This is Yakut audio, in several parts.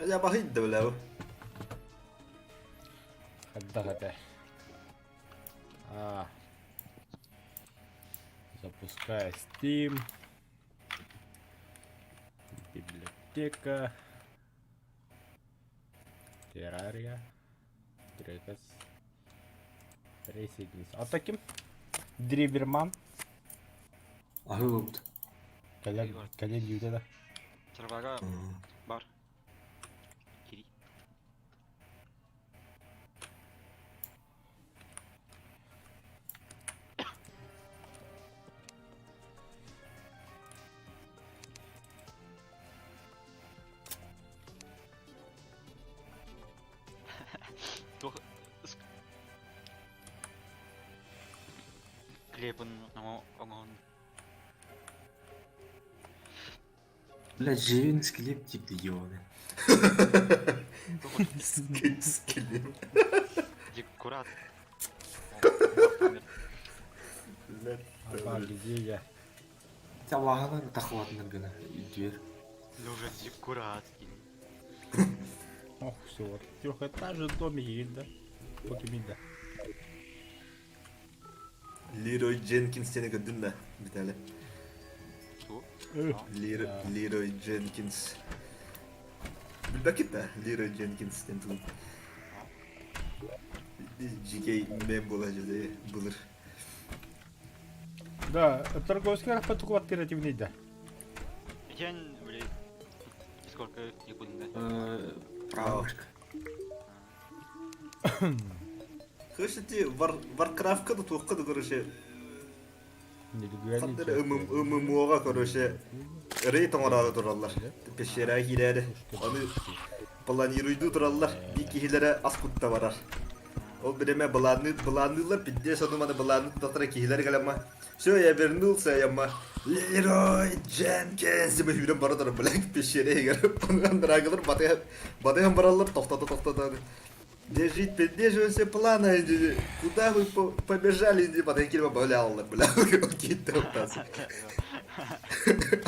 Я баһыйда бля. Хайдах этэ? А. Запускай Steam. Библиотека. Террария. Трекас. Присоединиться. А таким? Дриверман. Аһыы ылбыт. Кэлэн, кэлэн дьүүтэ да. Чарбага бар. Кири. Туох Клепын оҥоһун Бля, живин склеп типа ебаный. Склеп. Декурат. Аба, где я? Табаһынан тахватынан гына дверь. Нужен декурат. Ох, все, вот трехэтажный домик есть, да? Вот и да. Leroy Jenkins диэни көрдүн да, Виталий? Leroy Jenkins. Билбэккит да, Leroy Jenkins диэн тылын. Дьикэй мем буола дьэ былыр. Да, торговский рахпатукулат креативный да. Итен, блядь, сколько секунд, да? Правочка. Слышите, Варкрафтка да туохха да короче ММО-га короче рейд оҥороору тураллар. Пещера киирээри. Аны планируйдуу тураллар. Биир киһилэрэ ас кутта барар. Ол бириэмэ былаанныыллар, пиздец ону маны былаанныы тутатара киһилэр кэлэмма. Все, я вернулся, ямма. Лерой Дженкинс деп сүүрэн бара турар, блядь, пещера иһигэр. Андрагалар батыһан бараллар, тохтото-тохтото. Держите, придерживайся плана, куда вы побежали, потом килима бавляллар, бля, киттэ оттас.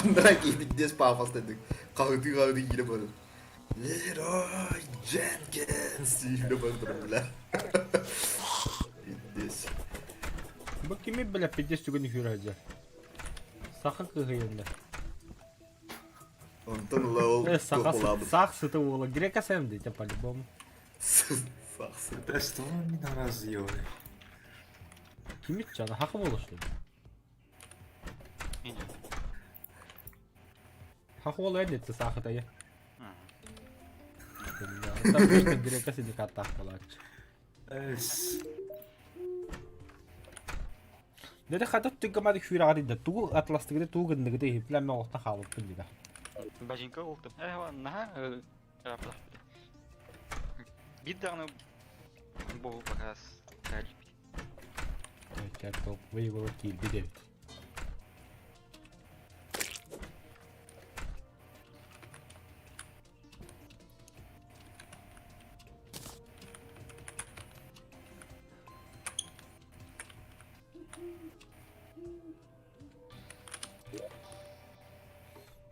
Андра киһи пиздец пафостайдык, хаһытыы-хаһытыы киирэ барар. Лерой Дженкинс сүүрэ барар, бля. Пиздец. Бу кими, бля, пиздец түгэн үһүрэ сылдьар? Саха кыһыйында. Онтон ыла ол Э, саха туохулаабыт. саах сыта уола. Грека сэм дите по-любому. Саах сыта. Да что вы меня разъебали? Кими чана хака буола что ли? Хака буола эдетте саахыта я. Грека синдикаттаах буолааччы. Эс. Дede хата түггамады хүүрагады да тугу атластыгыды тугу гынныгыды иһипләмме олохтон хаалбыппын дида. Бажинка ултым. Э, наһаа Биир даҕаны бу показ Топовый киирбит эбит.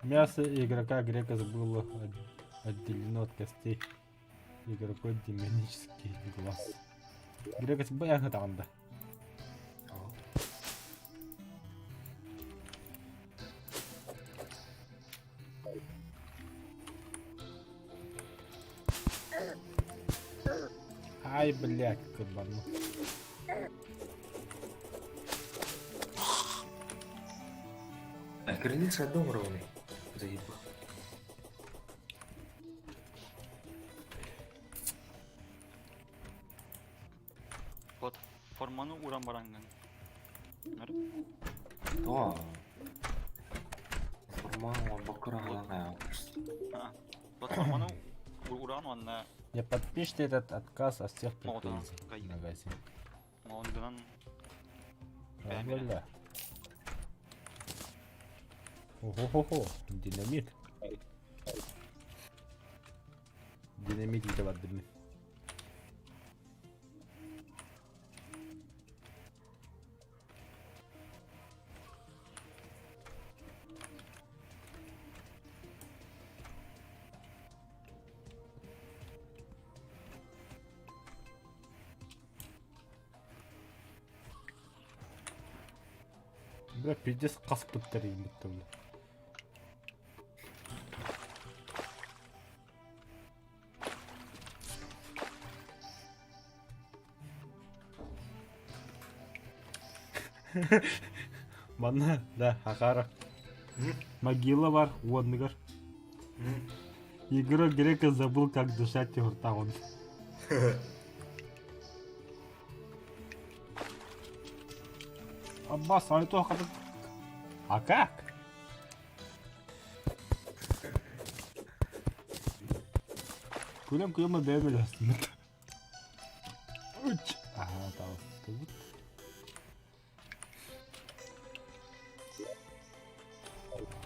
Мясо игрока Грекос было отделено от костей игрокой демонический глаз. Грекос баягы тағында. Ай, блядь, кабану. А Кириллица дом ровный. Заебал. Платформаны уран баранган. Да. Форман бакыралана. Платформаны уран онна. Не подпишите этот отказ от всех претензий. Магазин. Ондынан. Бля. Ого-го-го, динамит. Динамит ете бардым. Бля, пиздец хаспыттар ииммит бля. Манна, да, Ахара. Могила бар, уонныгар. Игорь Грека забыл, как дышать тигуртаҕын. Аббас, а это А как? Күлэм күлэм бэйэм өлөстүмүт. Үч. Аха, таҕыстыбыт.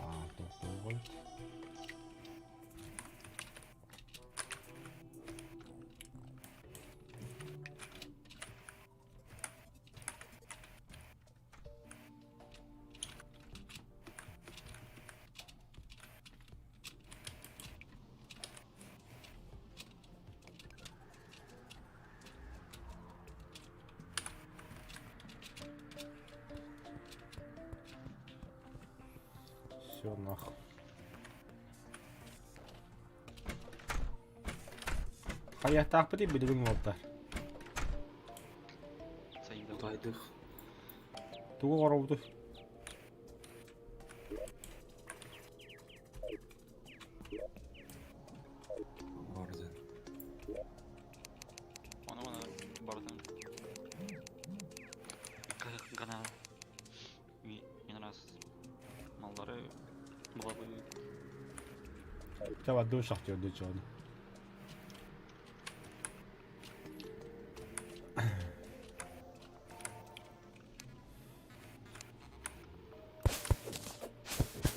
Аа, тохтоҕойт. Все нахуй. Хайахтаахпытый билигин уолтар. Сайда. Утайдых. Тугу оҥоробутуй? Бардын. Оны оны бардым. Гана. Мен раз маллары булабы. Чаба ду шахтер ду чону.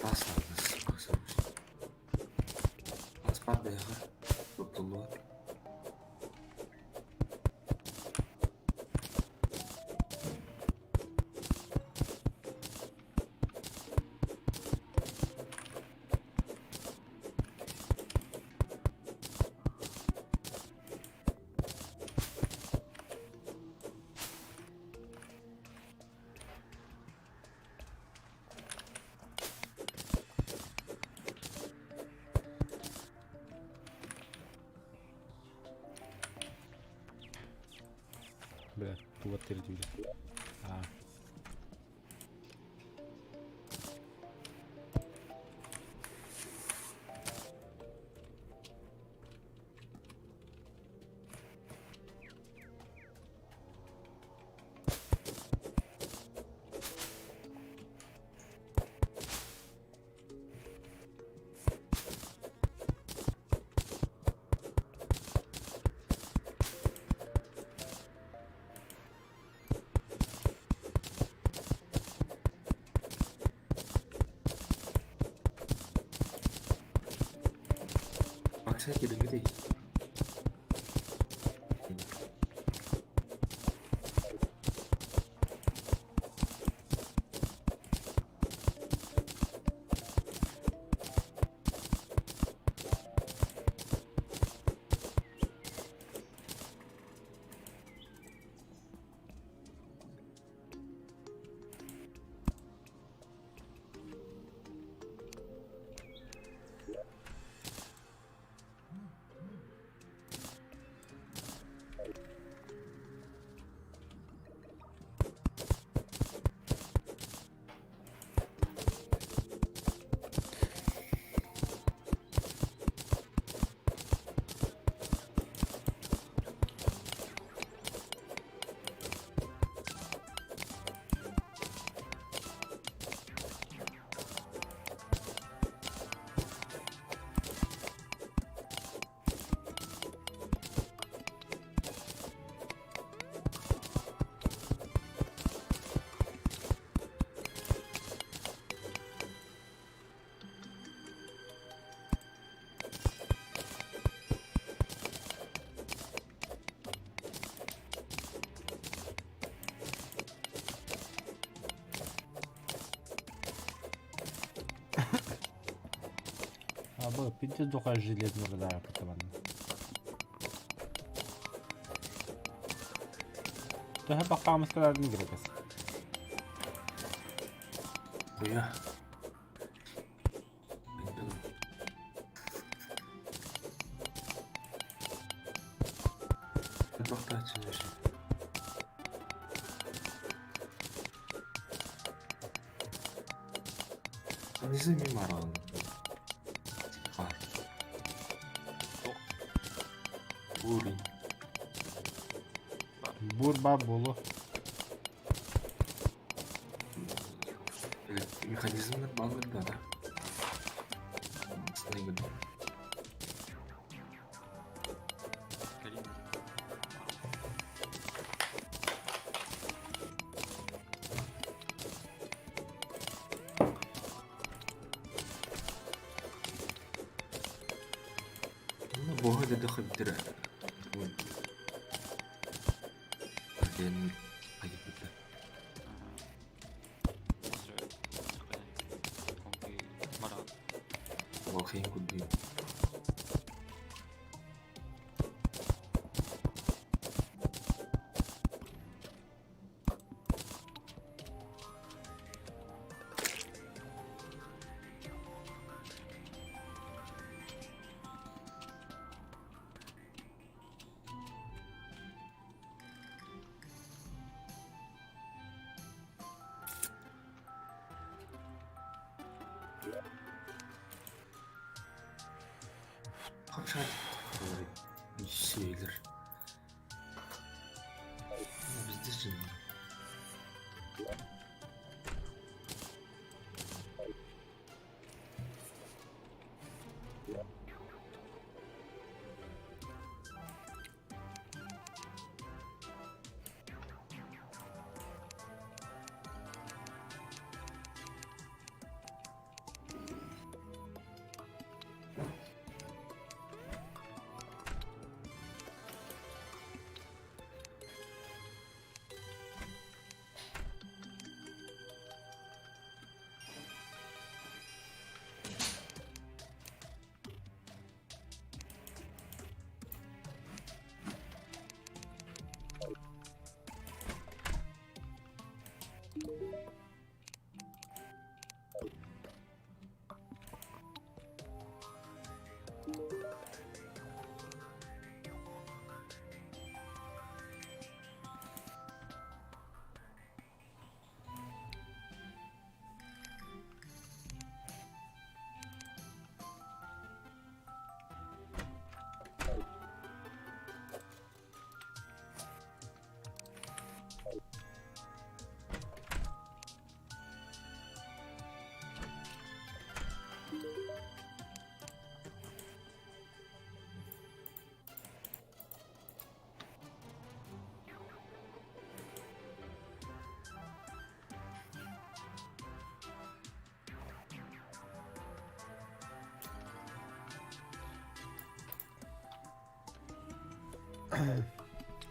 Тас алды. Тас бар бэйэҕэ. Туттуллуо. Бля, тугат территория. А. Макса кэлиҥҥитий? Абы, пиздец духа железный руда кытыбан. Төһө бакаамыскаларын кирекес. Хуя. Тохтооччу. Низами марон. Бурин. Бур баар буолуо. Механизмнар бааллар да, да? Кэлин. Буоһу да хабдыра. Диэн хайыппыта. Волхейн курдук. Хапшат Сейлер. Бізде жын.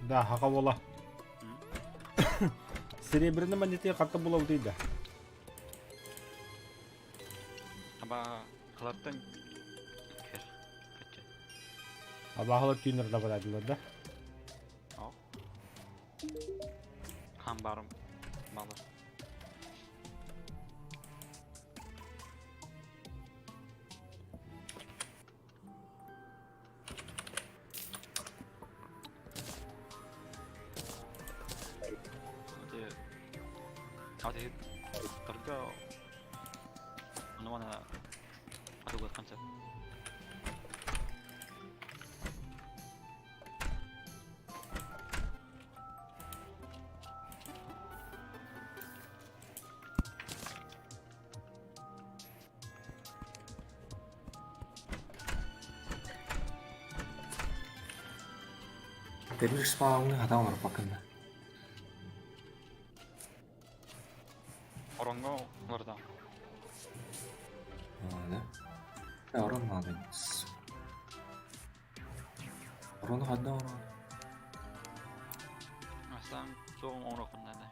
Да, хака буола. Серебряный монеты хатта булабытый да. Аба халаттан кер. Кача. Абаһалар түүнер да барадылар да. О. Хан барым. Малы. Ати тарга Ону ана атылык канча. Демир спауны хатан олорбаккын да. Оронго олорда. Да? Да, орон надо. Орону хадда орон. Асан соң оңрокунда да.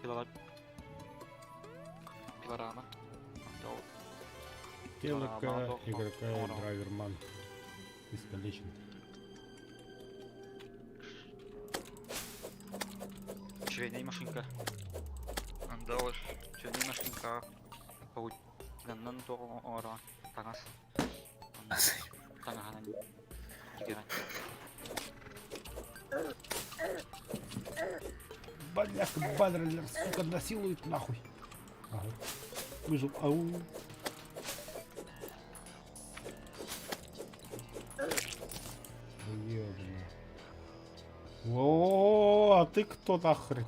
Пилалар. Пилорама. Телека игрока драйверман. Искалечен. Швейная машинка. Анда Чөнү машинкаҕа паутинаннан туох оҥороон таҥас таҥаһынан тигэрэн. Бляха, бадралер, сука, насилует нахуй. Ага. Выжил. Ау. Ёбаный. О, а ты кто нахрен?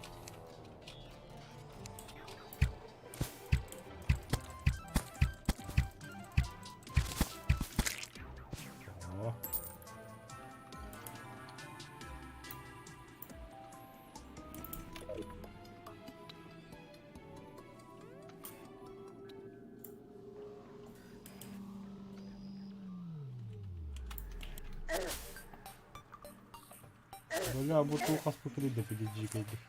О. Бля, бу туох хаспытын да пидиджикайдыр.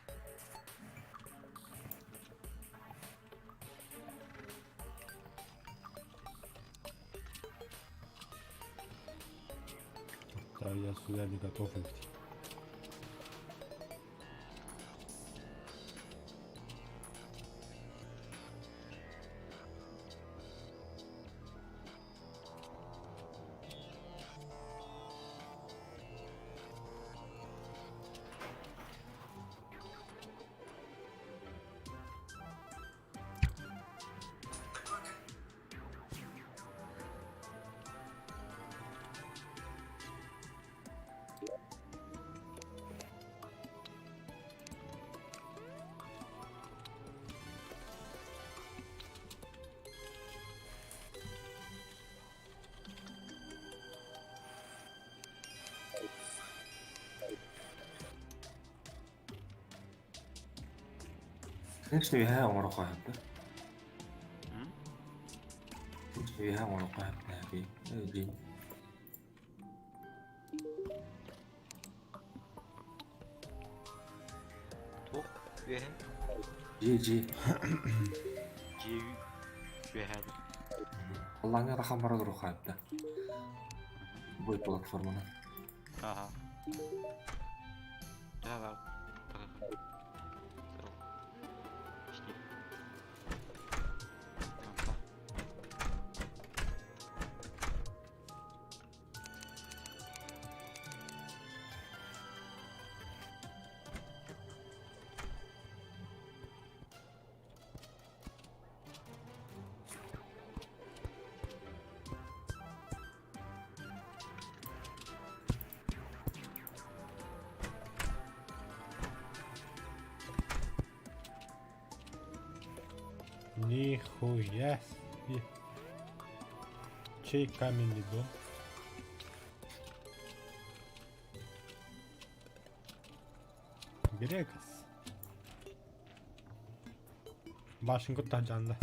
Да, я сюда не готов идти. Конечно, үөһээ оҥоруохха сөп да. Үөһээ оҥоруохха сөп дии. Туох үөһэ? Дьиэ дьиэ. Дьиэ үөһээ. Халлааҥҥа атахан бара туруохха сөп да. Бу платформанан. Аха. Төһө бар? Нихуя себе. Чей каменный дом? Грекас. Башенка таджанда.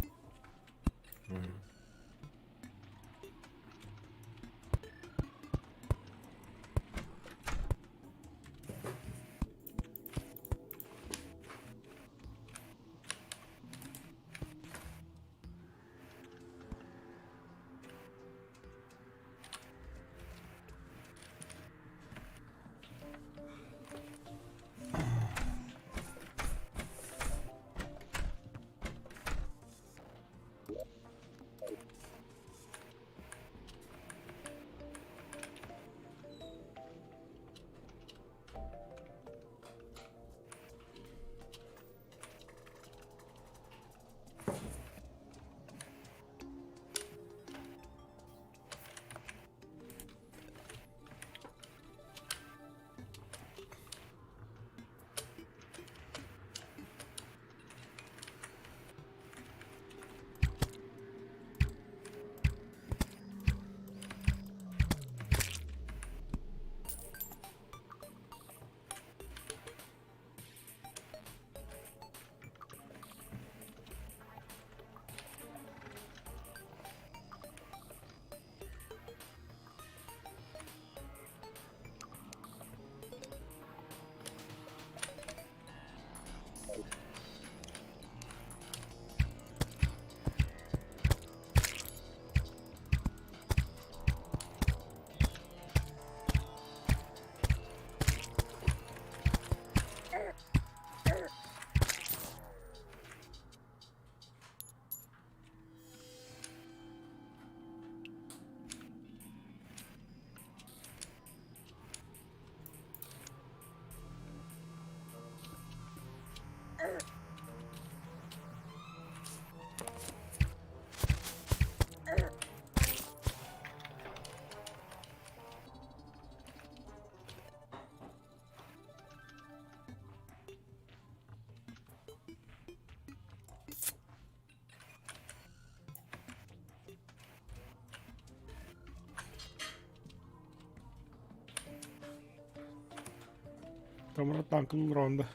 Камера танкын ронда.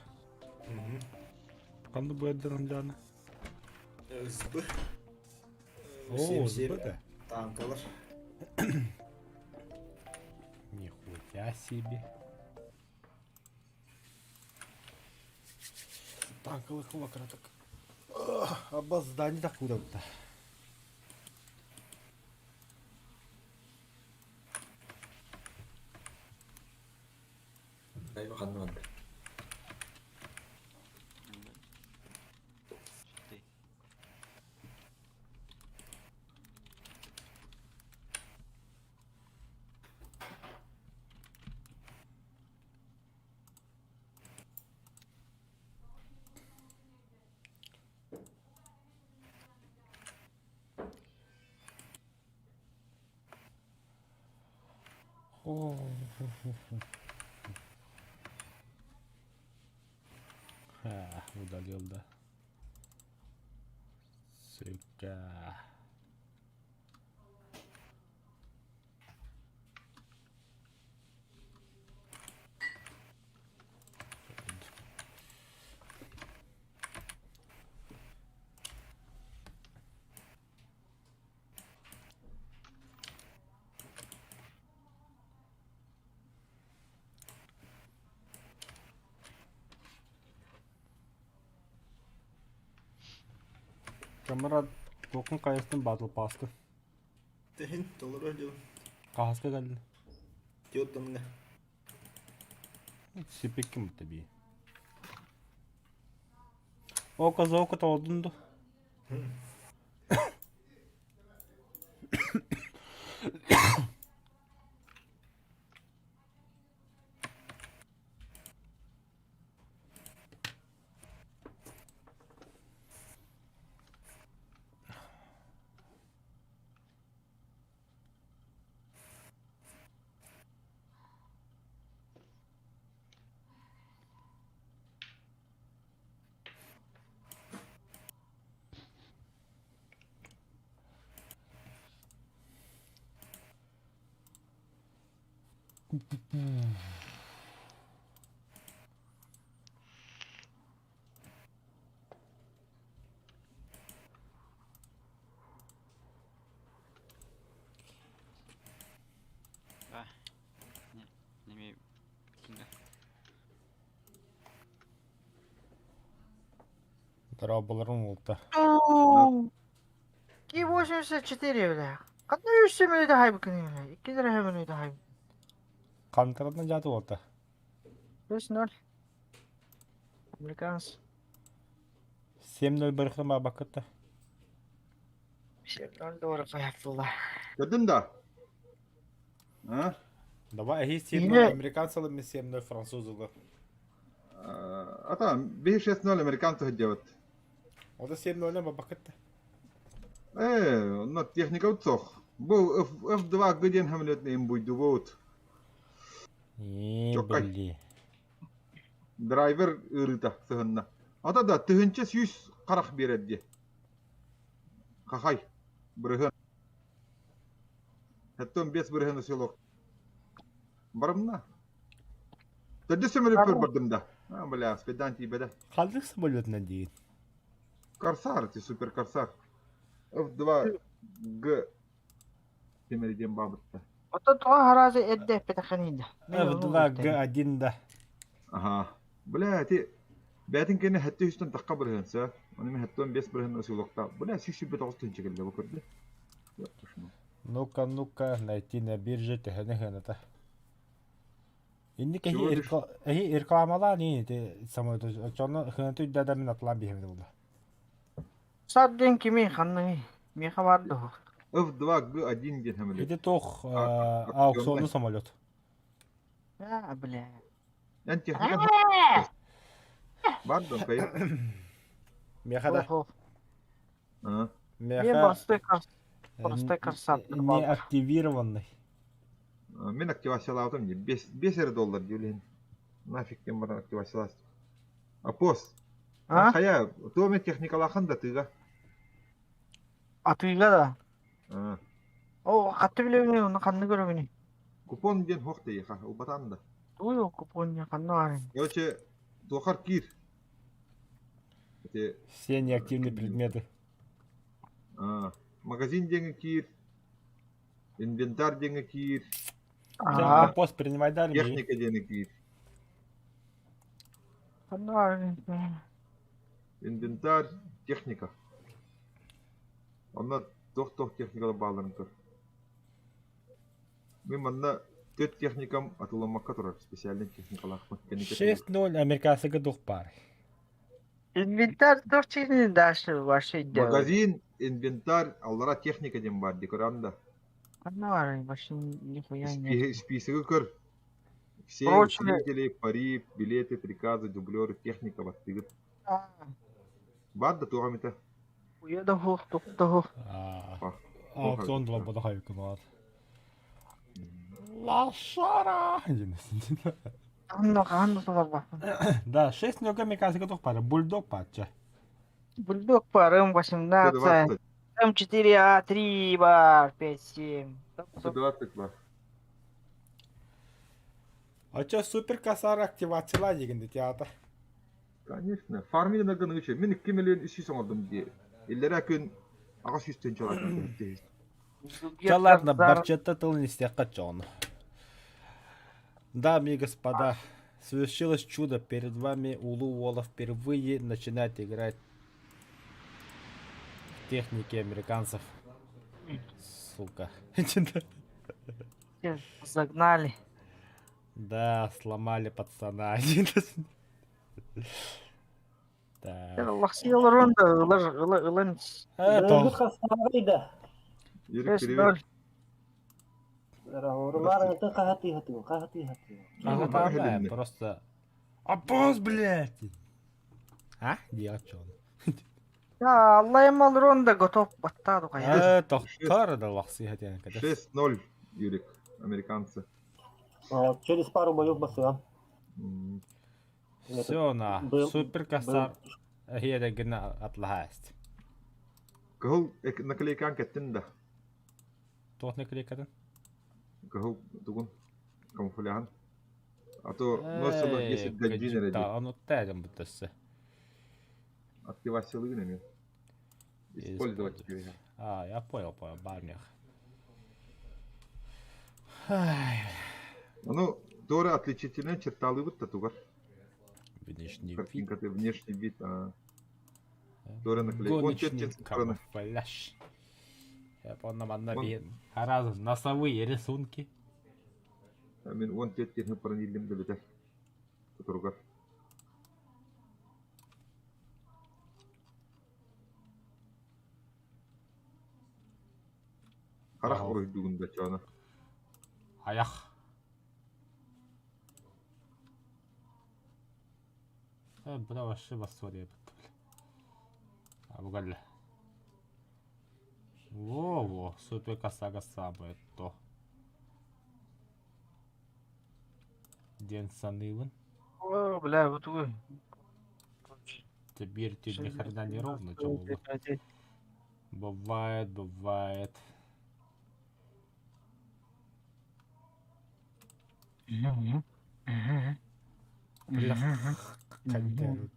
Ханна бу эрден жаны? СБ. О, 77 СБ да. Танкалар. Нихуя себе. Танковый кулакраток. Абба здание так куда-то. Дайба ханна барда. Ты. Ха, удалил, да. Сука. Камера тоқын қайыстын батыл пасты. Тehин толору дьон. Қағасқа кәлді. Тиоттанга. Сепеккім бітті бей. Ока зока толдунду. Да. Не, не имею. Да. Дарабаларым олта. Ки 84 бля. Қандай үш семейді хайбыкын бля. 2 лira hemen хайб. Қантарадан жаты олта. 5-0. Американец. 7-0 бір қырма бақытта. 7-0 doğru hayatullah. Көрдүм да? А? Давай, әхи 7-0 Yine- американцалы мен 7-0 французылы. Ата, 5-6-0 американцы делают. Ода 7-0 бақытта. На техника уцох. Был F2 годен хамлет им будет вот. Е, Чоккай. били. Драйвер ырыта сыгынна. Ата да тыгынча сүүс карах береді. Хахай. Бырыгын. Хаттон бес бырыгын селок. Барымна. Тәді сөміріп көр бардым да. А, бля, спеданти беда. Қалдық самолетінен дейін. Корсар, ти супер корсар. F2 Г. Темерден бабытта. Ото туға харазы эдде петаханинда. F2 G1 да. Аха. Бля, ти бәтин кене хәтте үстен таққа бирген са. Оны мен хәттен 5 бирген осылықта. Бля, 89 төнче келді бу көрді. Ну-ка, ну-ка, найти на бирже тэхэне хэната. Инник Чего эхи деш- эхи рекламала не те самолет чоно хэнату дада мен атлан бихем болду. Садден kimi ханны. Меха барды. F2 G1 ден хәмле. Иди тох А, аукционный самолет. А, бля. Ян техника бар дон кай. Меха да. А. Мен Меха простой кас. Простой корсар. не активированный. Мен активациялаудым не 5 5 доллар дилен. Нафиг кем баран активациялас. Апос. А? Хая, то мен техникалахан да тыга. Атыйга да. А. О, катты билебин, оны ханны көрөбүн. Купон ден хохты еха, убатан да. Туй купония ханна баарый? Короче, туохар киир. Ити Все неактивные предметы. а, магазин диэҥҥэ киир, инвентарь диэҥҥэ киир, Аа, Пост принимай дали мне. техника диэҥҥэ киир. ханна баарый? Инвентарь, техника. Онно туох-туох техникалар баалларын көр. Мин манна төрт техникам атыыламмакка турар, специальнай техникалаахпын. Кэнники 6-0 американскага дух пары. Инвентарь туох чигинин дальше вообще делать? Магазин, инвентарь, аллара техника диэн баар дии көрөҕүн да. Ханна баарый? Вообще нихуя нет. Списогы көр. Все Прочные. усилители, пари, билеты, приказы, дублеры, техника баттыгыт. Аа, Баар да туох эмитэ. Уйа да хух, тух да хух. А, Аукцион была бодохайкунар. Лошара! Ханна ханна толорбаппын. Да, 6-0 американскага дух пары. Бульдог патча. Бульдог бар, М18, 120, М4А3 бар, 5-7. 120 бар. А чё супер косар активациялаа дегенде театр. Конечно. Фарминг гыныгычы. Мин 2 миллион 300 оҥордум дии. Иллэрээ күн 800 тыһыынчалаах дии. Да ладно, барчатта тыл не чон. Дамы и господа, свершилось чудо. Перед вами Улу Уолла впервые начинает играть в технике американцев. Сука. Загнали. Да, сломали пацана. Так. Лахсыялар да ылар ылар ылан Это Дойду хастааҕый да. Юрий, привет. 6-0. Орулар хаһатыы хатыы, хаһатыы хатыы. Ага, просто... Апос, блядь! А? Делать что он? Я Аллайым алыр да готов баттаду кая. Тохтор да лахсы хотя когда. 6-0, Юрик, американцы. Через пару боев басыгам. М, Все на Был- супер косар. Херегина атласть. Кыһыл наклейкаан кэттин да. Тот наклейкатын. Кыһыл тугун камуфляһын. А то 0,10 гаджин Да, оно тәдем бутасы. Активациялыгын эми. Использовать. А, я понял, понял, барнях. Ай, Ну, Тора отличительная черта лыбыт тугар. внешний вид. Картинка ты внешний вид. А... Тора наклейка. Вон Гоночный чет стороны. камуфляж. Я помню, одна Вон. бен. Раз носовые рисунки. Мен он тет техни паранилим да битер. Туругар. Харах Ага. уруйдугун да чана. Аяқ. Э, бля, вообще бассория бітті, бля. А, бұғалла. Во-во, супер косага самое то. Ден саныбын. О, бля, вот вы. Теперь тебе ни хрена не ровно, чё было. Бывает, бывает. Бля, контент.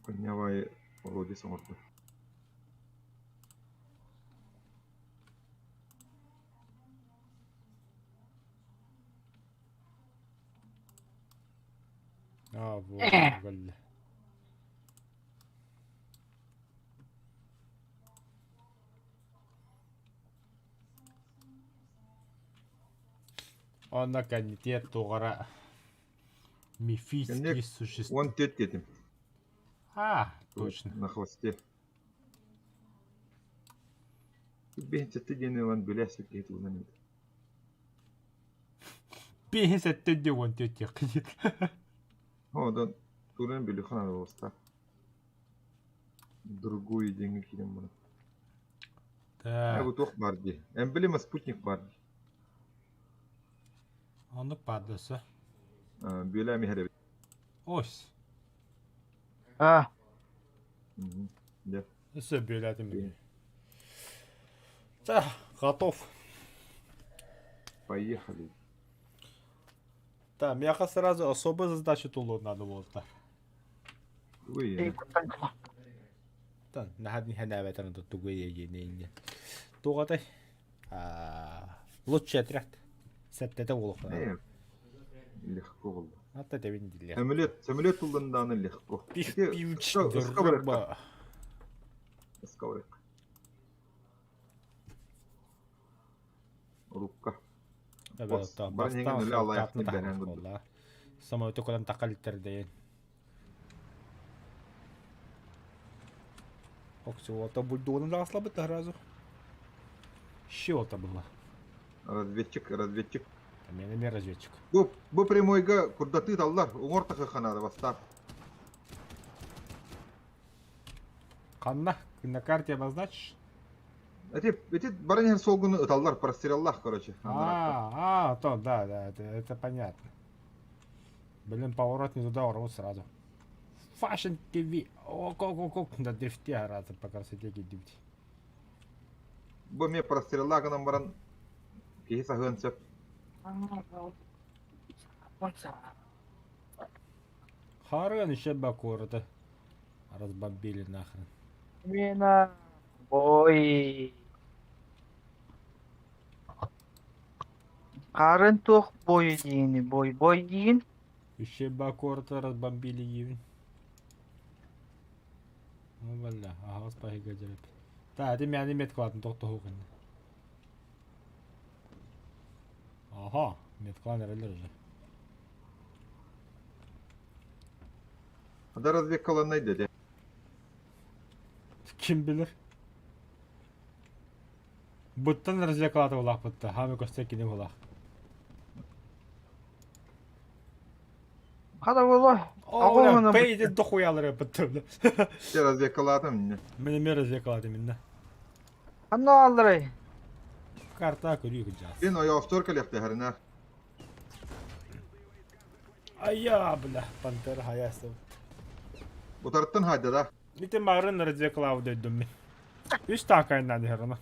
Коннявай вроде сорду. А, вот, бля. Онно комитет тугара мифические Кэнник существа. Он тет детим. А, точно. На хвосте. Бенте ты ден ылан бүләсі кеті унан еді. 50 де он тетя кидит. Одан турен бүлі хана болста. Другую деньги кидем бұны. Так, Бу туох бар ди. Эмблема спутник бар ди. оны падасы. Бүлә мехре. Ось. А, Да. Все билетим. Так, готов. Поехали. Да, миэхэ сразу особо задача тулуон надо буолта. Ой, Тан, наһаа нихэнээбэтэр тугу иэйиэнэ Туҕатай? Лучший отряд. Сэттэтэ буолуохтаах. Легко было. Ата тэбин дилер. Самолет, самолет туллан легко. Пих пивч дырба. Сковородка. Рукка. Самолету кудан такалиттердейин. Оксиота бульдугунун даҕаслабыт сразу. Щиота была. Разведчик, разведчик. Мен эмиэ разведчик. Бу прямойга курдатыы таллар, уҥор тахыханаада бастаах. Ханна? На карте обозначишь? Эти, эти баран иһэр суолгуну ыталлар, простреллах, короче. А, то, да, да, это понятно. Блин, поворот не туда, урвут сразу. Fashion TV. О, ко, ко, ко, на дрифте раза по красоте кидуть. Бу эмиэ простреллах гынан баран киһи саһыан сөп. Харан еще бакорда. Разбомбили нахрен. Мена бой. Харын туох бойу диини, бой бой диин. Еще бакорда разбомбили евин. Ну, бля, ага, спасибо, делает. Да, это меня не метклад, доктор Хуган. Ага, метклан релер же. Ада разведкаланнай деді. Kim bilir? Буттан разведкалата улах бутта. Хами көстө кини улах. Хада боло. О, пейде дохуялары бутта. Те разведкалатым не. Мен эме разведкалаты минне. Ханна алларай. Карта көрүү күжас. Мен ойоохтор кэлиэхтэ харына. Ая, бля, пантера хаясы. Утарыттан хайда да. Ити марын разведкалау дөйдүм мен. Үс таакайынан дehерана.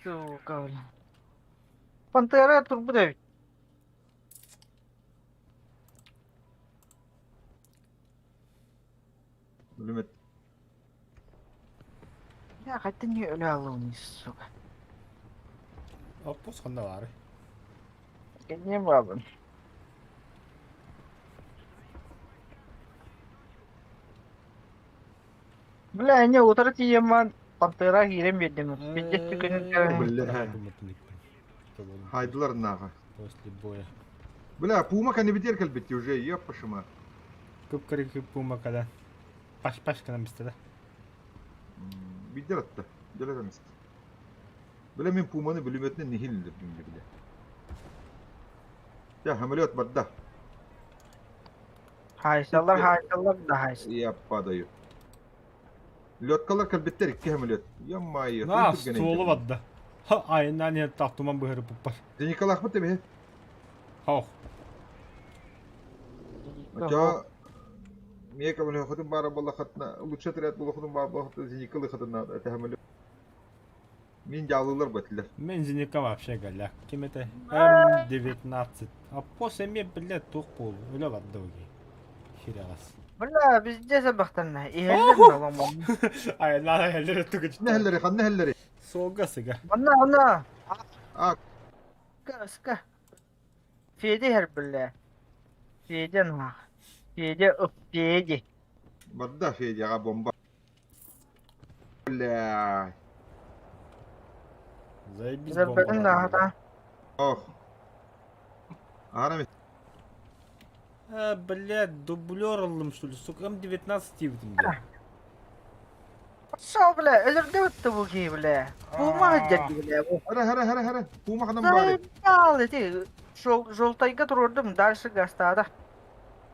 Сука, бля. Пантера турбут эбит. Бүлүмет. Я хотя не өлө сука. Оппус ханна бары. Не бабын. Бля, не утары тиеман Пантера киирен биэрдим. Пиздец түкөнүн Бля. Хайдылар нага. После боя. Бля, пума кэннибитиэр кэлбитти уже, еппашыма. Көп кырык пума када. Паш паш кана мистеде. Бидер атта. Деле эмес. Бля, мен пуманы бүлүмөтүнөн нехил бля. Я, самолет барда. Хайсалар, хайсалар да хайс. Я падаю. Леткалар кэлбиттер икки самолет. Ямайы. На, стволу бадда. Ха, айынан не тахтуман быһыры пуппар. Николах бу тебе. Хох. Ача Мека бля хотын бара болла хатна лучше отряд болла хотын бара болла хатна Николы хатына это самолет. Мин жалылар батлар. Мен зеника вообще голяк. Ким это? М19. А после мне, блядь, тух пол. Өлө бадда уги. Хирягас. Бля, везде забахтанна. Иһэллэр наломон. Ай, на, хеллер түгүч. Нехеллери хан нехеллери. Солга сыга. Манна, манна. А. Ска. Феди хер бля. Феди на. Феди up Феди. Барда Федяга бомба. Бля. Заебись Забатын да хата. Ох. Арами. А, блядь, дублер алым, что ли, сука, М19 тибитим, бля. Шау бля, өлөрдө өттү бу ки бля. Бу ма бля. Бу. Хара хара хара хара. Пума ханам бары. Заебал эти. Жолтайга турдум, дальше гастада.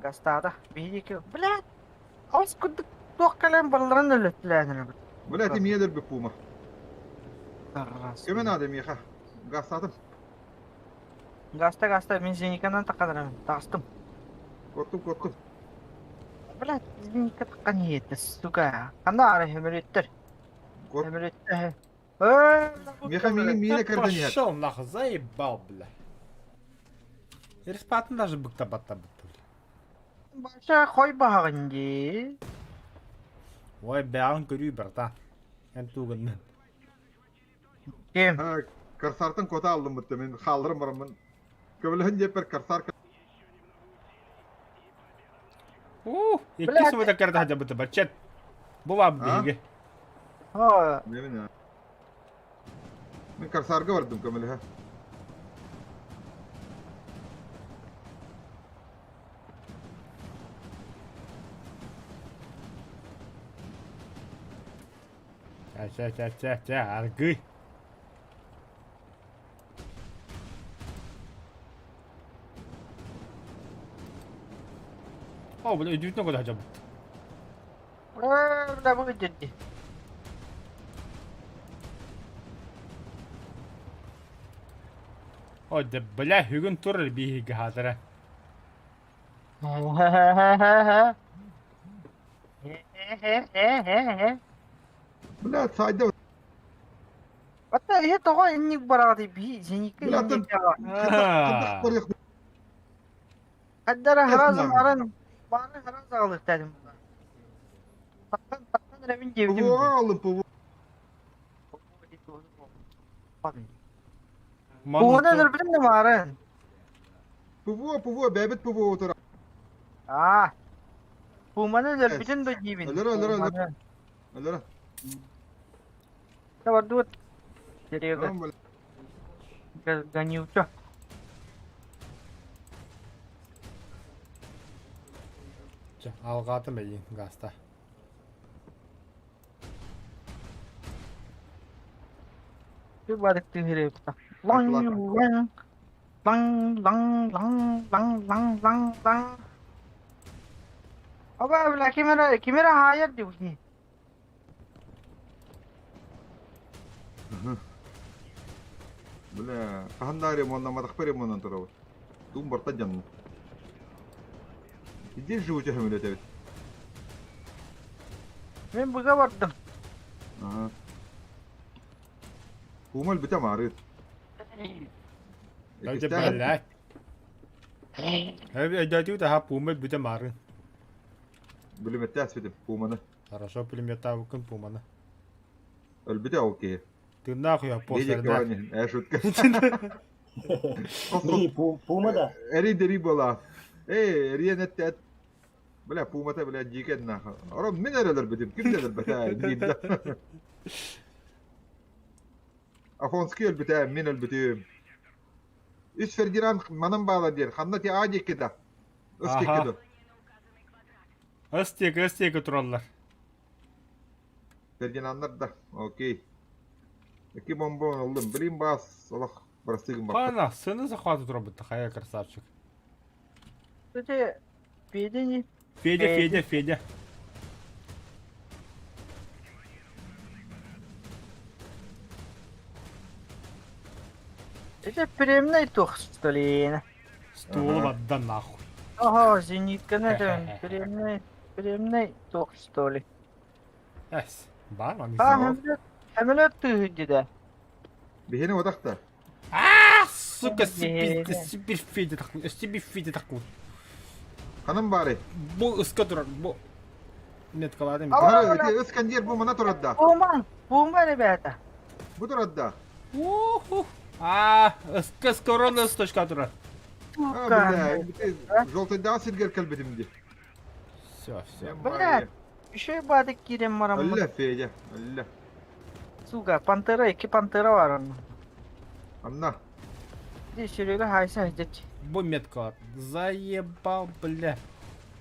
Гастада. Биһики, бля. Ас кудук туох кэлэн балларын өлөттүлээнэр. Бля, ти миедер бе пума. Кеме надо миха. Гастатым. Гаста гаста мин зениканан такадарам. Тагыстым. Корктум корктум. Бля, зеника таккан иетти, сука. Анда ары хөмөрөттөр. Кор Хөмөрөттөр. Миэхэ миигин миинэ Да кэрдэн иһэр. пошел нахуй, заебал, бля. Респатын даже быкта батта бытта, бля. Баша хой баһаҕын дии. Ой, бэҕин көрүү, братан. Эн тугуннан. Ким? Ha, Корсартан кота алдым бытта мен хаалларым бараммын. Көмөлөһөн диэппэр Корсар Уу, икки Блядь. субута кэрдэ сылдьабыта баччат. Бу баап биһиги. О, Мен Мен Корсарга бардым көмөлөһө. Чэ, чэ, чэ, чэ, чэ, аргый. О, бля, өйдүүтүнэ көтө сылдьабыт. Э, бля, бу дии. Ой, да, бля, бүгүн турар биһиги хаатара. Бля, сайда. Hatta ihe тоҕо инник бараҕытый биһи зеникка Бля, инник Аа. Хаддара харазым Эт баран бары хараз аҕалыктадым. Таххан таххан эрэмин диэбитим. ПВО алдым, ПВО. Бугуна өлөрбүтүм да маарын. ПВО, ПВО, бэбит ПВО утара. Аа. Пуманы өлөрбүтүм да диибин. Өлөр, өлөр, өлөр. Өлөр. Табардуут. Серега, гонюча. Чэ, алҕаатым эйиин гаста. Cứ ba được từ hiệu Lăng lăng lăng lăng lăng lăng lăng lăng lăng. Аба, бля, кимера, кимера хаайар дии. Бля, хаһан да ремоннаматахпар ремоннан турабыт. Тугум барта дьанна. Здесь живут эбит. Мин быга бардым. Ага. Пума өлбүтэ маарыт. Дайте, блядь. Өйдөтүү таха пума бүтэ маарын. Бүлүмэтте аспитим пуманы. Хорошо, пулеметтаабыккын пуманы. Өлбүтэ ол киһи. Тыыннаах уйа постарда. Э, шутка. Би пума да. Эри дери буола. Эй, эриэн эттээт. Бля, пумата, бля, дьикен нахуй. Орон мин эрэ өлөрбүтүм, ким да өлөрбөтө, диир Афонский өлбүтэ, мин өлбүтүм. Үс Фердинанд манан баала диэн, ханна ти аа диэки да. Ыс Аха. диэки да. Ыс диэки, ыс диэки тураллар. Фердинаннар да, окей. Ики бомба ыллым, блин бас, олох бырастыгым баппыт. Пана, сыны захвату турабыт, хайа красавчик. Кстати, Федя не... Федя, Федя, Федя. Это премный тух, что ли? Стул Ага. отда нахуй. Ага, зенитка на этом. Премный, премный тух, что ли? Эс, бар маны. А, хамлет, хамлет ты где да? Биһини отахта. А, сука, супер, супер Федя такой, супер Федя такой. Ханан баары. Бу ыска турар, бу. Меткаладым. А, Ара, ити Ыскандер бу мана турар Пума, пума, ребята. Бу турар да. Уху. А, ыска скорона точка турар. А, Сука. бля, ити жолтайдаҕа сиргэр кэлбитим дии. Все, все. Блядь. Еще и бадык кирем марам. Өллө, Федя, өллө. Сука, пантера, ики пантера бар он. Анна. Здесь Серега хайса здесь. Бу меткалар. Заебал, бля.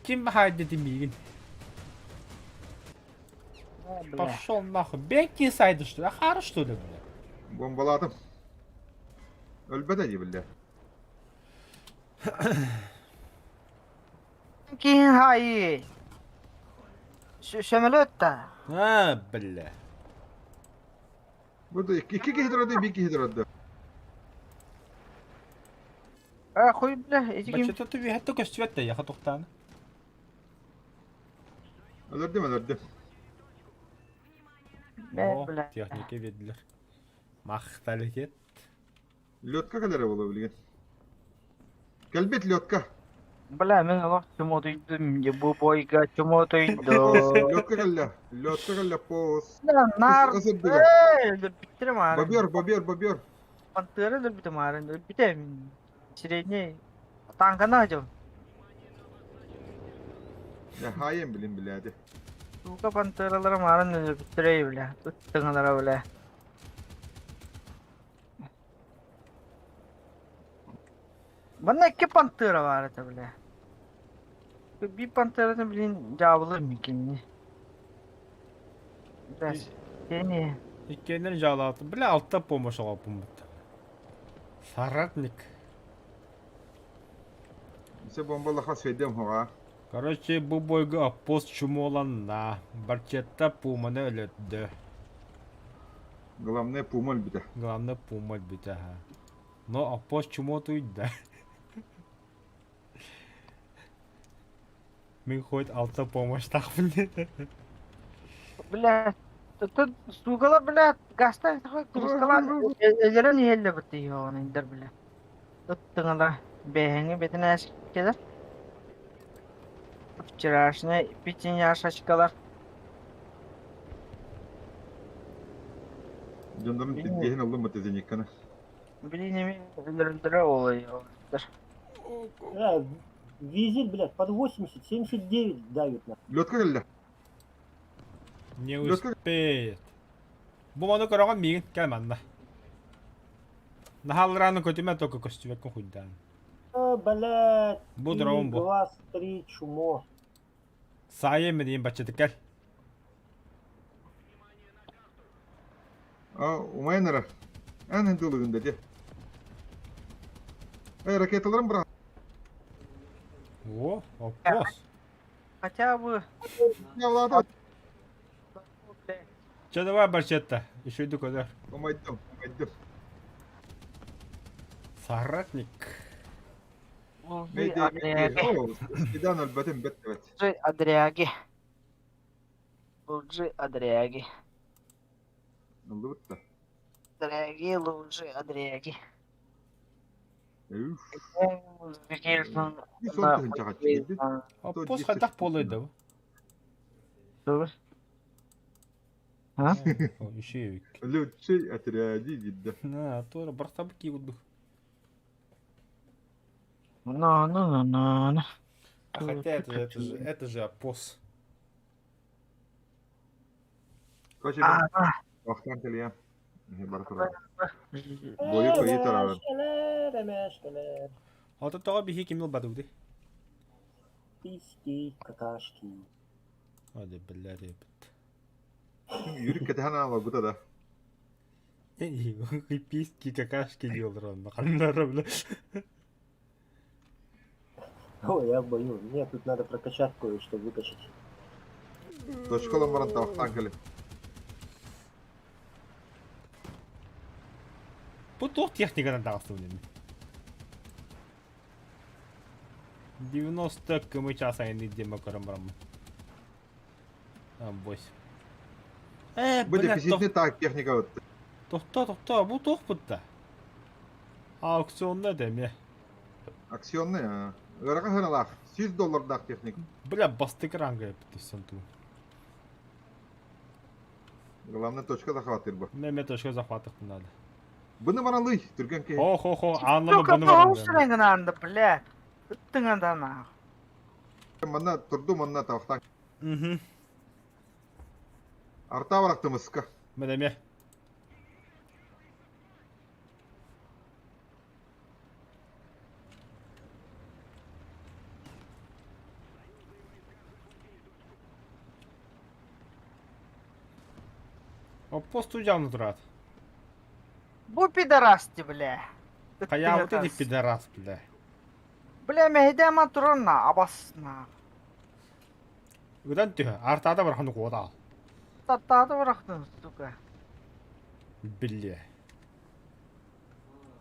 Ким хайды мигин? Пошел нахуй. Беки сайды что ли? Ахара что ли, бля? Бомбалаатым. Өлбөтө дии, бля. Кин хай. Самолет та. А, бля. Бу да икки киһи турар биир киһи турар А, хуй, бля, эти ким. Бачата ты виһэтте көстүбэт да яха тухтааны. Өлөрдүм, өлөрдүм. Бля, О, бля. техника ведилер. Махталитет. Лётка кэлэрэ буолуо билигин. Кэлбит лётка. Бля, мин олох чумотуйдум, бу бойга чумотуйдум. Лётка кэллэ. Лётка кэллэ пос. Нар. Ысырдыга. Эй, өлөрбүттэрэ маарын. Бобер, бобер, бобер. Пантера өлөрбүтэ маарын. Өлбүтэ мин. Средний. Танкана дьон. Я хаайан билин билээди. Сука пантералара маарын өлөрбүттэрэ бля. Ыттыҥалара бля. Манна икки пантера баар этэ бля. Биир пантераны блин дьаабылыр микинни. Бля, сени. Иккиэннэрин дьаалаатым. Бля, алта помощь оҕоппуммут. Соратник. Все бомбалаха сведем хоға. Короче, бу бойга оппоз чумоланна. Барчетта пуманы өлөрдө. Главное пума өлбүтэ. Главное пума өлбүтэ ха. Но оппоз чумо туйда. Мин хоть алта помощь тахпын. Бля, тут суукалар, бля, гаста кырыскалаан өлөрөн иһэллэбит иһоҕун бля. Ыттыҥала бэйэҥи бэтинээскэлэр. Вчерашняя пятиняшечкалар. Дьоннорун тирдиэһин ыллым бу зеникканы. Блин, эми өлөрөллөрө олойоллор. А, визит, блядь, под 80, 79 давит на. Лётка кэллэ. Не Лётка успеет. Бу маны көрөҕүн миигин кэл манна. Наһаалларааны көтүмэ только көстүбэккин хуйдаан. А, блядь, Бу три, дрон бу. глаз, три, чумо. Саайым диэн баччатыкал. А, умайан эрэ. Эн дылыгын да дии. Эй, ракеталарын быраҕа. О, оппос. Хотя бы... Явлаата. Чэ давай барчетта. Еще иду куда. Умайдым, умайдым. Соратник. Лужи Мейдей, мейдей. Адряги. О, Седан өлбөтүм бэт бэт. Лужи Адряги. Лужи Адряги. Ыллыбыт да. Дорогие лужи Адряги. Үф. На Сон тыһынчаҕа киирбит. Оппос хайдах буолуой да бу? А? Еще Лучший отряди дидда. На, туора барсабы киирдух. Ну, ну, ну, ну, ну. А хотя это же оппос. Короче, А, вахтан кэлиэ. Бара турар. Бойу көйі тарабын. Эмешкелер, Ото тоҕо биһи ким ылбатыбытый? Письки, какашки. Ады бля ребят. Yürük кэтэһэн ааларбыта да. Письки какашки дииллэр онно ханнара бля. Ой, я в бою. Мне тут надо прокачать кое-что, выкачать. Точкалан баран тавахтан кэлин. Бу туох техниканан таҕыстыбын ини. 90 км час айанныыр диэн көрөн бараммын. Авось. Э, Бу бля, дефицитный так техника вот. тохто, тохто, бу туох бутта? Аукционна дэмэ. Акционный, а. Ыарахан сыаналаах. 100 доллардаах техника. Бля, бастакы ранга эппит туу. Главное точка захватыр бу. Мэ точка захватых надо. Бұны баралый, түрген ке. Хо-хо-хо, аннаны Сука, бұны баран. тоҕус бля. Ыттыҥа Манна турду манна тавахтан. Мгм. Арта барахтымыска. Мэ дэмэ. Оппосту жамны турат. Бу пидорасты, бля. Хайа вот эти пидорас, бля. Бля, мэһидэма туран абасна. Ыдан түһэ, артаада бархан куода. Таттааты барахтын, сука. Бля.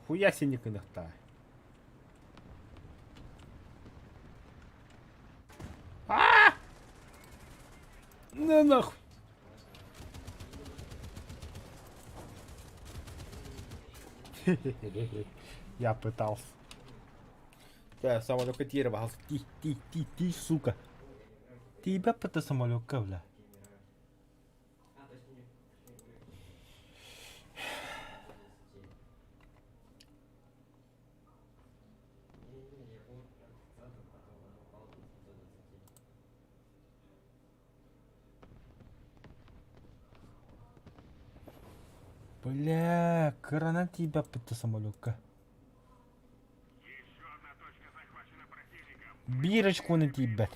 Хуя синик кыныкта. А! На нахуй. Я пытался. Да, самолетка тиэрэ баһал. Ти, ти, ти, ти, сука. Тиийбэппит да самолетка, бля. Бля, кыранан тиийбэппит да самолетка. Биир очкону тиийбэт.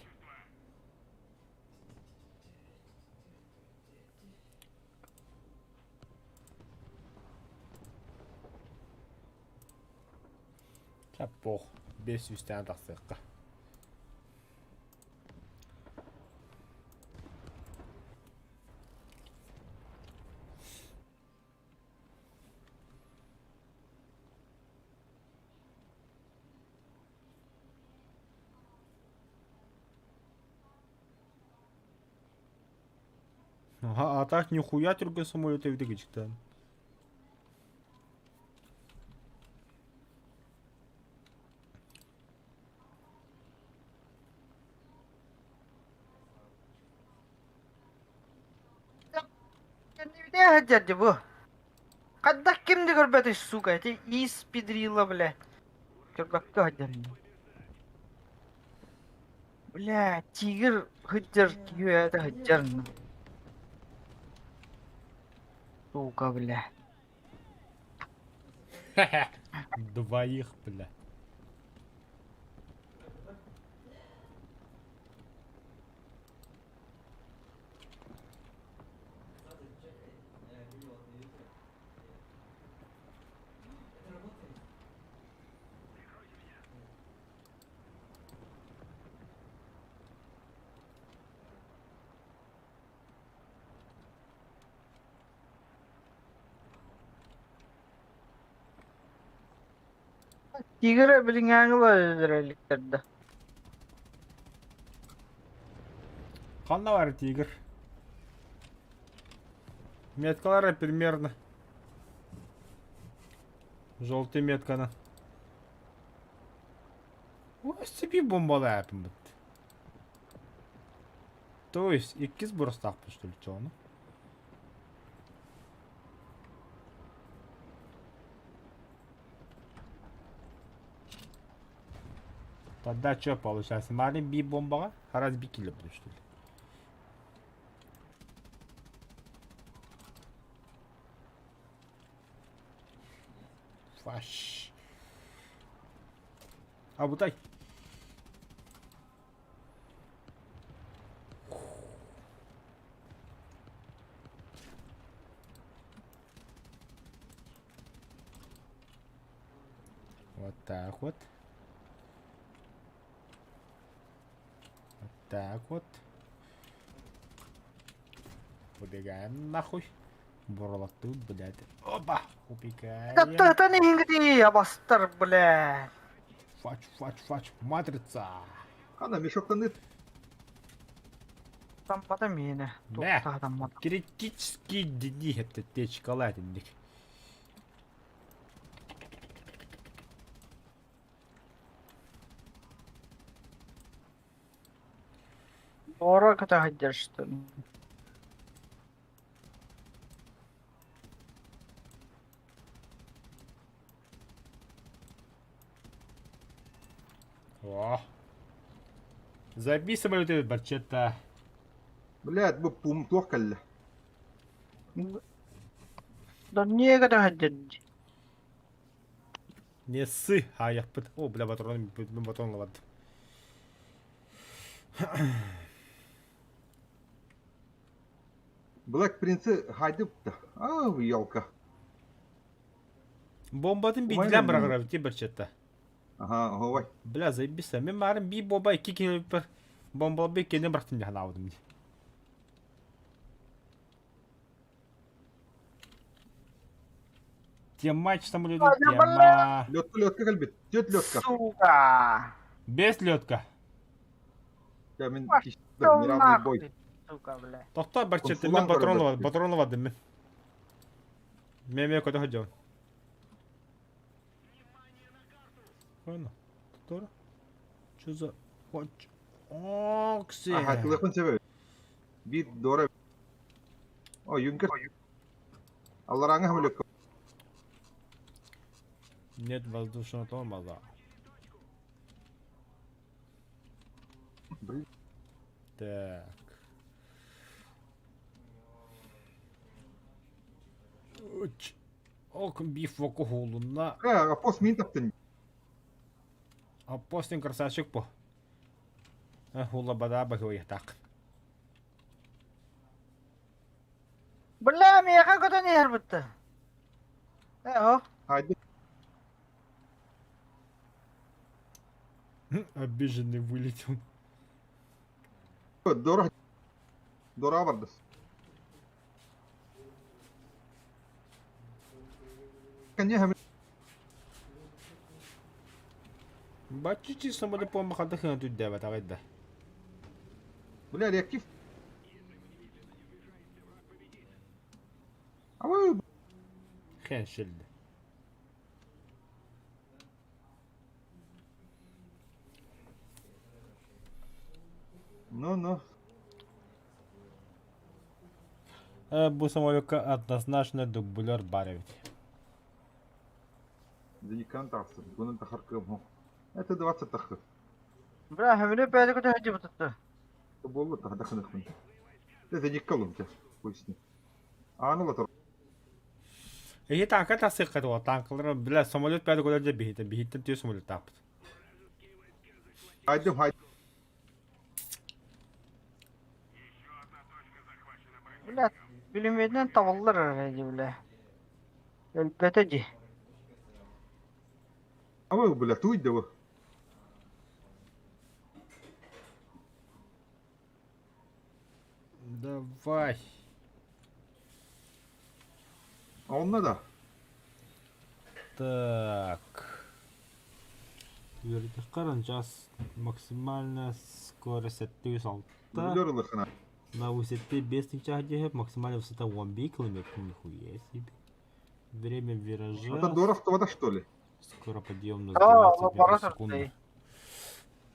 Чаппох, бес сүүстээн тахсыахха. Ага, а так нихуя түргэн самолет эбит гичтэн. Кэннибитэ сылдьар бу. Хайдах ким да көрбөтүй, сука, ити ис педрила, бля. Көрбөккө сылдьар. Бля, тигр сылдьар киһи сылдьар. Сука, бля. Двоих, бля. Тигр билиҥҥээҥи өлөрөлүктэрдэ. Ханна бар тигр? Меткалара примерно. Желтый метканы. Ой, бомбалааппын бит. То есть иккис бурастаахпын что ли чону? Тогда что получается? Мары би бомбаға? Хараз би килеп что ли? Фаш. Абутай. Вот так вот. Вот так вот. Убегаем нахуй. Бурлату, блядь. Опа! Убегаем. Таптатан иһиҥҥитий абастар, бля. Фач, фач, фач. Матрица. Ана мешоктан ыт. Тампата миэнэ. Мэ. Туохтаатаммат. Критический дни это течкалатинник. Туора көтө сылдьар что ли? О. Забей самолет этот барчета. Блядь, бу пум туох кэллэ. Донние көтө сылдьар дии. Не ссы, а я О, бля, патрон, патрон ладно. Black Prince'i хайдыпта. А, елка. Бомбатын биирдилээн быраҕар эбит барчетта. Ага, ой. Бля, заебись. Мин маарым би боба икки киһи бомбалбы иккини бырахтым дии санаабытым дии. Тема самолеты, тема. Лётка, лётка кэлбит. Тет лётка. Сука! Без лётка. Я мин Пошёл неравный бой. нахуй, сука, бля. Тохтоо барчетта мен Консулан патронова, көрбөт. патронова дым мен. Мен мен көтө сылдьабын. Хайна. Тора. Что за... Окси. Аха, телефон себе. Бит дора. О, юнкер. Аллараңа хамлек. Нет воздушного тормоза. Блин. Так. Уч. Ок, биф вокуһуулунна. Э, апос мин таптын. Апостин красавчик по. Хула бада бахуятак. Бля, миэхэ көтөн иһэр бытта. Э, о. Хайды. Обиженный вылетел. Дора. Дора бардыс. Кanya хамлек. Баччы самолет по махата хына түддәбә тагайда. Бля, реактив. А вы Хеншелді. Ну, ну. Бу самолекка однозначно дублер бар эбит. Зеникан тахсыр. Бұны тахар кым. Это 20 тахыр. Бля, хөмүнү бэйдэ көтө сылдьыбытытта. Болла тахда хынықпын. Это зеникка лум те. Поясни. Аны латыр. Эһи танка тасык каты танкалар бля самолет бәді көдөрдө биһитен биһиттен түйө самолет таппыт. Хайдым хайдым. Бля, бүлүмүөтүнэн табыллар эрэ дии, бля. Өлбөтө дии. А вы, бля, туй да вы. Давай. А он надо. Так. Үөрдэх час максимальная скорость 76. Дублер лыхына. На высоте без тысяча максимальная высота 1 километр. Нихуя себе. Время виража. Это Доров вода что ли? Скоро подъем на Да, 21 лаборатор секунду. стоит.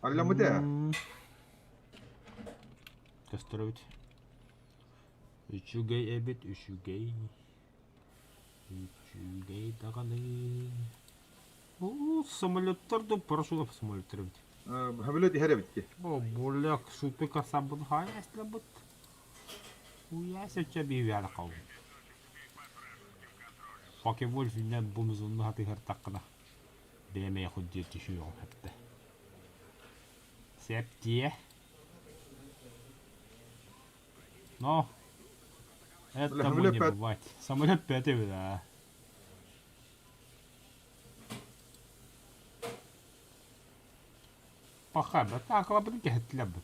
Алля мыде. Кастровить. Үчүгэй эбит, үчүгэй. Үчүгэй даҕаны. О, самолеттар да парашютов самолеттар бит. Хамилет ихере битки. О, бля, шутка сабын хаясла бит. Уяся чаби вяла кау. Факи вольф инен бумзунну хаты хартаккана. Бэме худди түшү хатта. Септие. Но. Это Бля, не самолет пят- бывать. Самолет пятый, да. Паха, так лабын кэтлэбит.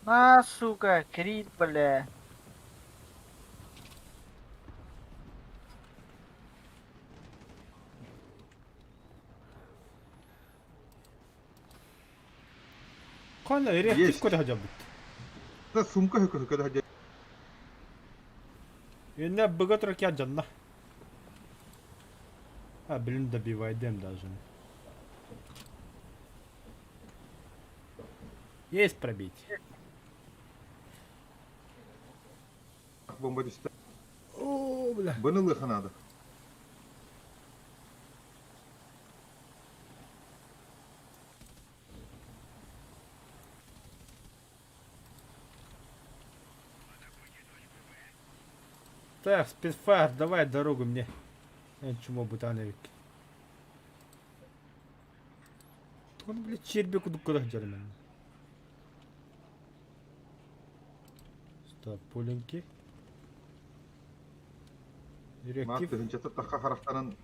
На, сука, крит, бля. Қана реактив Есть. көтө хажабыт. Да сумка хөкө хөкө да. Инне быга туракя жанна. А, блин, добивайдем даже. Есть пробить. Бомба түсті. О, бля. Бұны лыхынады. Так, спидфайр, давай дорогу мне. Я чмо бутановик. Он, блядь, черби куда куда джермен. Стоп, пуленьки. Мат Реактив. тыһынчата тахха харахтанан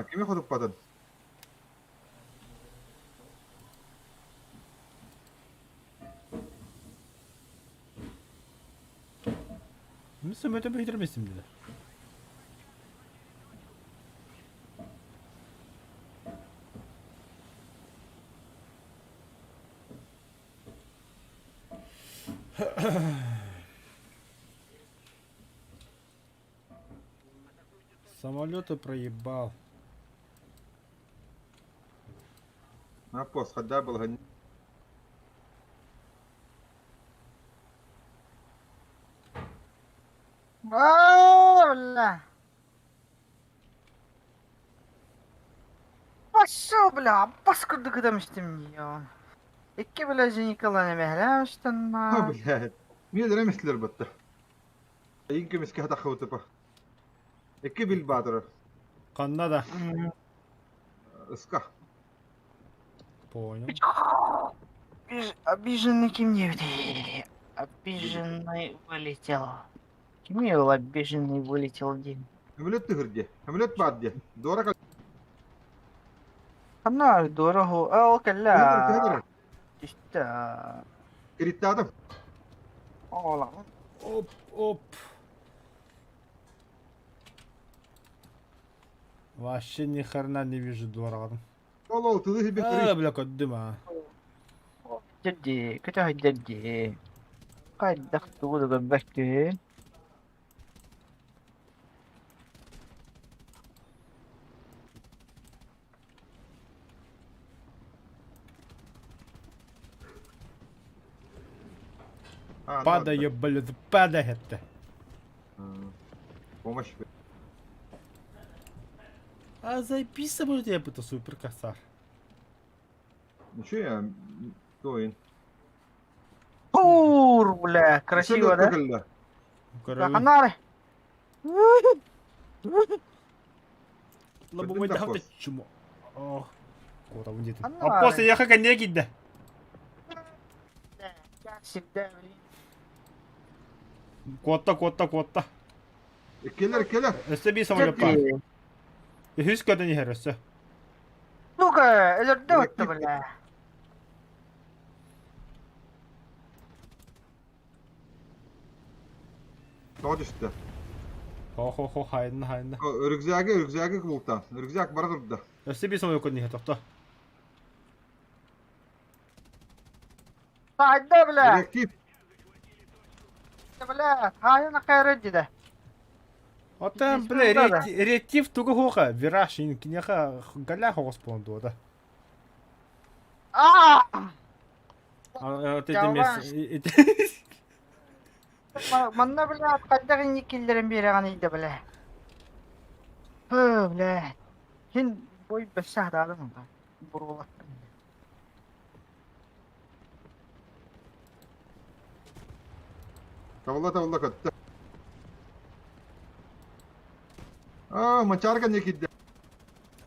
Кими хотуппатын? Ну, самолет бихитер dedi. Самолеты проебал. Аппос, хадда балаһын. Аа, бля. Пошел, бля, бас курдук ытамыштым не. Икки бля Николай А, мехлэмштэнна. блядь. Мин өлөрөм истилэр батта. Эйин көмүскэ хатаххыбытыпа. Икки бил баатырар. Ханна да? Ыска. Понял. Обиженный ким не Обиженный вылетел. Ким был обиженный вылетел день? Өмөлөт түһүрдэ. Өмөлөт баар диэ. Дора Ханна дорого. Ол кэллэ. кэллэ. Түстэ. Кириттаатым. Ола. Оп, оп. Вообще ни хрена не вижу дорогу. Ол ол тылы хибе А, бля, көрдүм а. Дьэрди, көтө дьэрди. Хайдах тугу да көрбөккүн. Падаю, блядь, падает. Помощь. А записывают я это супер косар. Ну что я... Тоин. Тур, бля, красиво, да? Ханары. Лобовой Көрдүм да дахта хос. чмо. Ох. Куда он где-то? Ханна А после я хака не да. Как всегда, блин. Куотта, куотта, куотта. Келер, келер. Өссө бии самолет баар. Үһүс көтөн иһэр өссө. Сука, өлөрдө отто, бля. Тоҕо түстэ. Хо-хо-хо, хайынна, хайынна. Рюкзагы, рюкзагы кубултан. Рюкзак бара турда. Өссө бии самолет көтөн иһэр, тохто. Хайда, бля. Реактив. Бля, хайына кайры диде. Оттон, бля, реактив тугу хуха, вираж, кинеха галя хоҕус буолан дуо да. Аа! Вот эти мест... Манна, бля, хайдах инник киллерин биэрэҕин ыйда, бля. Хы, бля. Хин бой бэссэ хатаадым буруолаттым. Тавла тавла көттө. Аа, мачарка не кидде.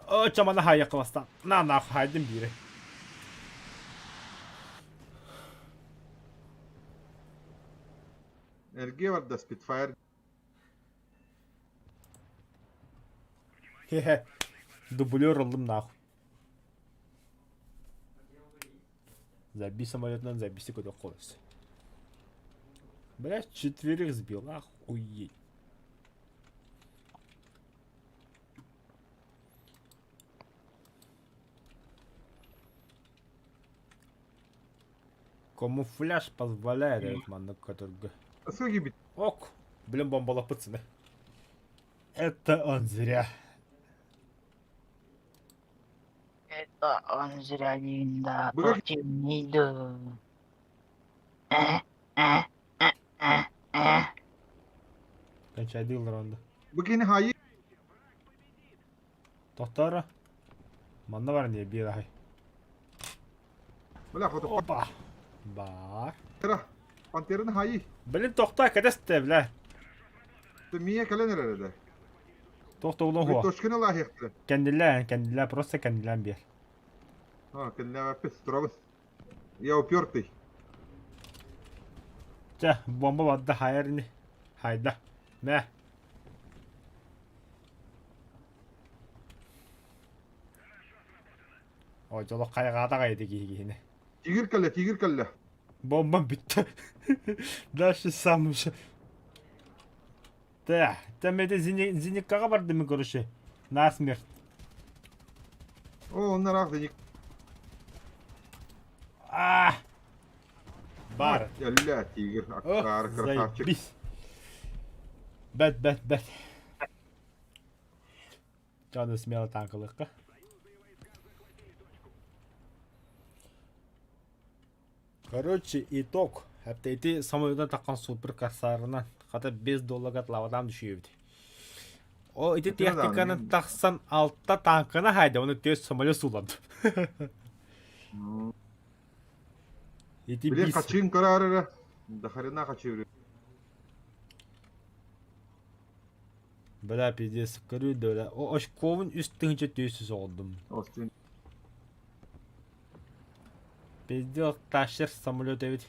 О, чамана хайа кыластан. На, на, хайдым бире. Эрге барда Spitfire. Хе-хе. Дублер ыллым нахуй. Забей самолетынан забейся куда хочешь. Блять, четверых сбил, охуеть. Камуфляж позволяет этот маннык который... Сколько бит? Ок, блин, бомбала пацаны. Это он зря. Это он зря не да, Быга- не иду. Э, э, э, э, э. Кончай раунда. Бу кини хайы. Тохтора. Манна бар не бир ахай. Бля, фото Опа. Бар. Пантера. Пантераны хайы. Блин, тохта, кадесте, бля. Мия кэлэн эрэр Тохта улан хуа. Точканы лаһыахтара. Кендилен, кендилен, просто кендилен бир. А, кэллээбэппит, турабын. Я упертый. Чэ, бомба барда хайырни. Хайда. Мэ. О, дьоло хайҕаата хайды киһи киһини. Тигр кэллэ, тигр кэллэ. Бомбам бүттэ. Дальше сам уже. Да, там это зениккаҕа бардым короче. Насмерть. О, онно ыраах зеник. А! Бар. Кэллэ, тигр. Ох, Аккаар, красавчик. заебись. Бэт, бэт, бэт. Дьону смело танкалыахха. Короче, итог. Хәтта ити самолетан таххан супер корсарынан хата 5 долларга лавадан düşüyor. О ити техниканы тахсан алта танканы хайда, оны төс самолет суланды. Ити Били бис. хачыын көрөөрө, дахарына хачыыр. Бля, пиздец, көрүү да О, очковун үс тыһынча төсүс оҕолдум. Остин. Пиздец, тащер самолет эбит.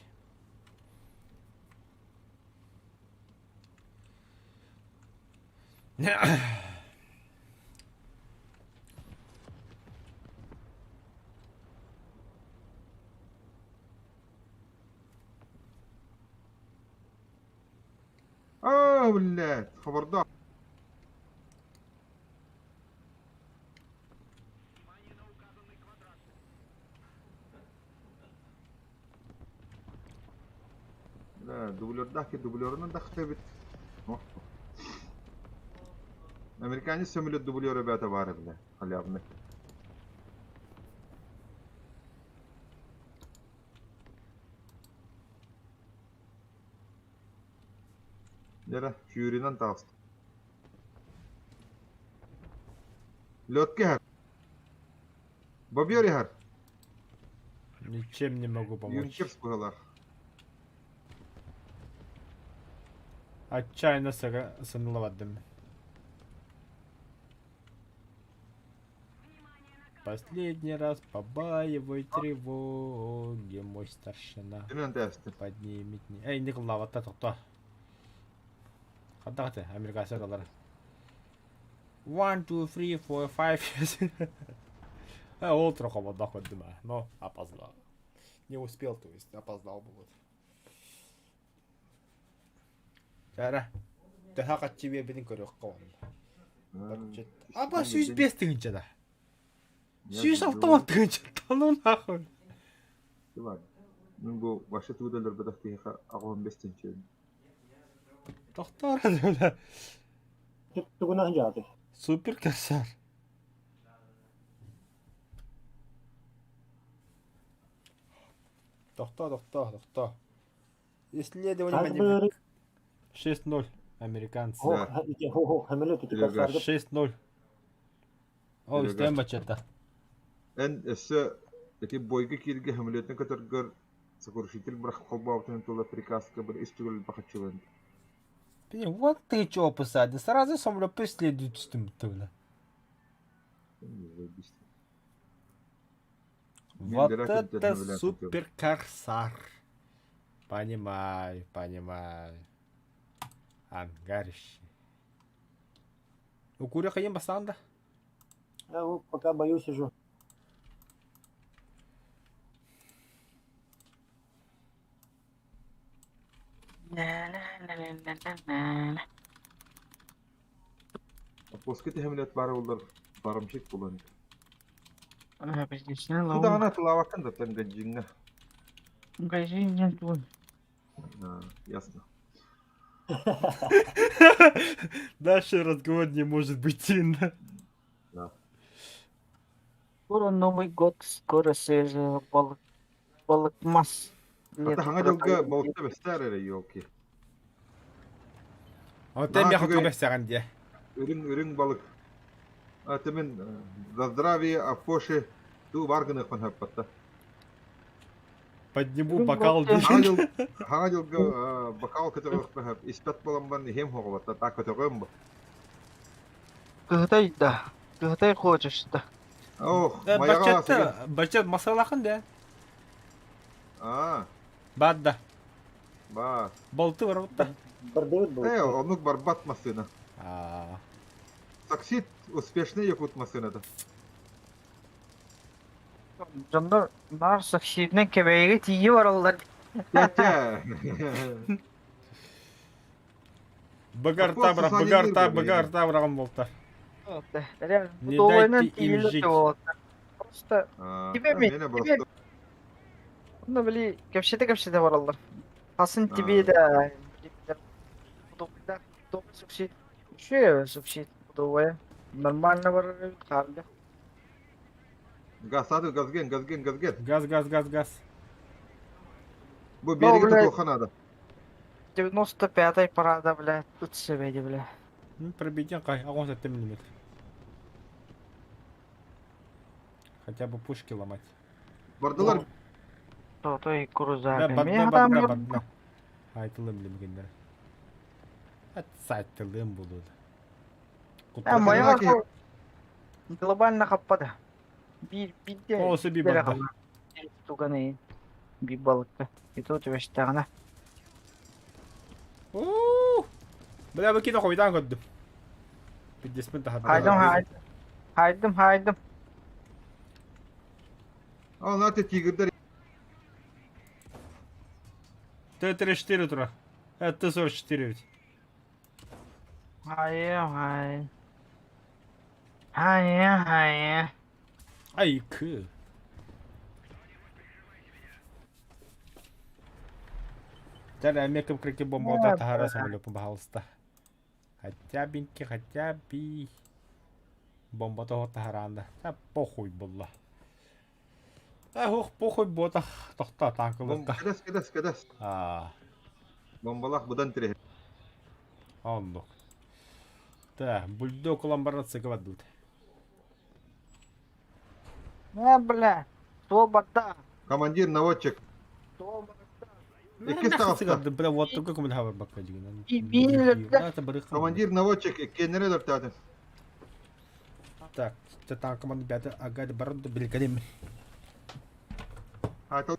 Аа, блядь, хабарда. Да, дублердах дублерынан да хтэбит. Американец самолет дублер ребята бары, бля, халявный. Дера, Фьюринан таҕыста. Лётке иһэр. Бобер иһэр. Ничем не могу помочь. Юнкерс быһыылаах. Отчаянно сыналабадым. Последний раз побаивай тревоги, мой старшина. Кимэн тээстин. Поднимет не... Эй, не кыллаабатта тохто. Хаддах ты, американцы доллар. One, two, three, four, five. А, утро холодно но опоздал. Не успел, то есть опоздал бы вот. Тара. Төһө хаччы биэрбитин көрүөххэ уонна. Аба 105 тыһыынча да. 106 тыһыынча. Ну нахуй. Мин бу вообще тугу да өлөрбөтөх киһиэхэ аҕыс тыһыынча Тохтоор бля. Тугунан дьааты. Супер корсар. Тохтоо, тохтоо, тохтоо. Исследование Хас быары 6-0 американцы. Да. самолет ити Серега. корсарга 6-0. О, Серега. истэн бачата. Эн өссө ити бойга кииргэ самолетын көтөргөр сокрушитель бырах холбообутун тула приказка бір үс түгэл бахачылын. Блин, вот ты чё посадил. Сразу самолет преследует түстүм бля. Вот это супер корсар. Понимаю, понимаю. Ангарище. У куряха ем басанда? Я вот пока боюсь сижу. На-на-на-на-на-на. Поски самолет бары олар барымшик болан. А, пиздец, не Бу лау. даҕаны тылаабаккын да тэн гаджиҥҥа. Магазин нет твой. Ясно. Дальше разговор не может быть сильно. Скоро Новый год, скоро свежий балык. Балык мас. Нет, Ата хаҥа дьылга балыкта бэстээр эрэ елки. Вот Да, я түгэй. хотел бэстэҕин дии. Үрүҥ үрүҥ балык. Ата мин за здравие Афоши туу бар гыныахпын хаппатта. Подниму Ну, бокал вот, дии. Хаҥа дьыл хаҥа дьылга бокал көтөҕүөхпүн хөп. Испэт буоламмын иһиэм хоҕубатта так көтөҕүөм бу. Кыһытай да. Кыһытай хочешь да. Ох, Э, майаҕа сыгын. Бачатта, бачат масалахын да. Аа, Бадда. ба. Болты бар да. Бардыбыт был. Э, оннук барбат массыына. А. Таксит успешный якут массыыната. Дьоннор наар саксидынан кэбэйигэ тиийэ бараллар. Тя-тя. Багар Апос табра, Сусанин багар Ирбе та, бэйэ. багар табраган болта. Реально, Не удобно дайте им тиийэ жить. Просто Аа, Тебе ми- мене тебе- просто Ну, били, кэпсэтэ кэпсэтэ бараллар. Хасын Аа. тебе да. Удобно, удобно субсид. Еще субсид удобно. Нормально барар эбит хаалда. Газ газген, газген, газген. Газ, газ, газ, газ. Бу Ну, биэриги блядь. тутуохха наада. 95-й парада, блядь, тут себе, бля. Пробитие кай, огонь за миллиметр. Хотя бы пушки ломать. Бардылар Тотой Да, крузак. бадна, бадна, бадна. Айтылым билмегендер. Айтылым булуд. А, моя Кутурган. глобально хаппада. Бир бирде. Осы би барда. Туганы. Би балыкка. И тут вештагына. Уу! Бля, бу кино хойдан көрдүм. Биддесмен тахат. Хайдым хайдым. Хайдым хайдым. Ал нате тигрдер. Т-34 утра. Т-44 ведь. Хайым хай. Хайым хайым. Ай, к. Дәл әмекім кірке бомбалда тахара самолетын бахалыста. Хотя бинки, хотя би. Бомба того тахаранда. Та похуй булла. Та хох похуй бота тохта танкылыкка. Кэдэс, кэдэс, кэдэс. Аа, Бомбалах будан тире. оннук. Та, бульдог ламбарна цыгават тут. Не, бля. То бата. Командир наводчик. То бата. Икки ставка. Бля, вот только кому хабар бакка дигән. Командир наводчик кеннере дөртәде. Так, танкоман бәді агады барынды билгелим. Айтыл.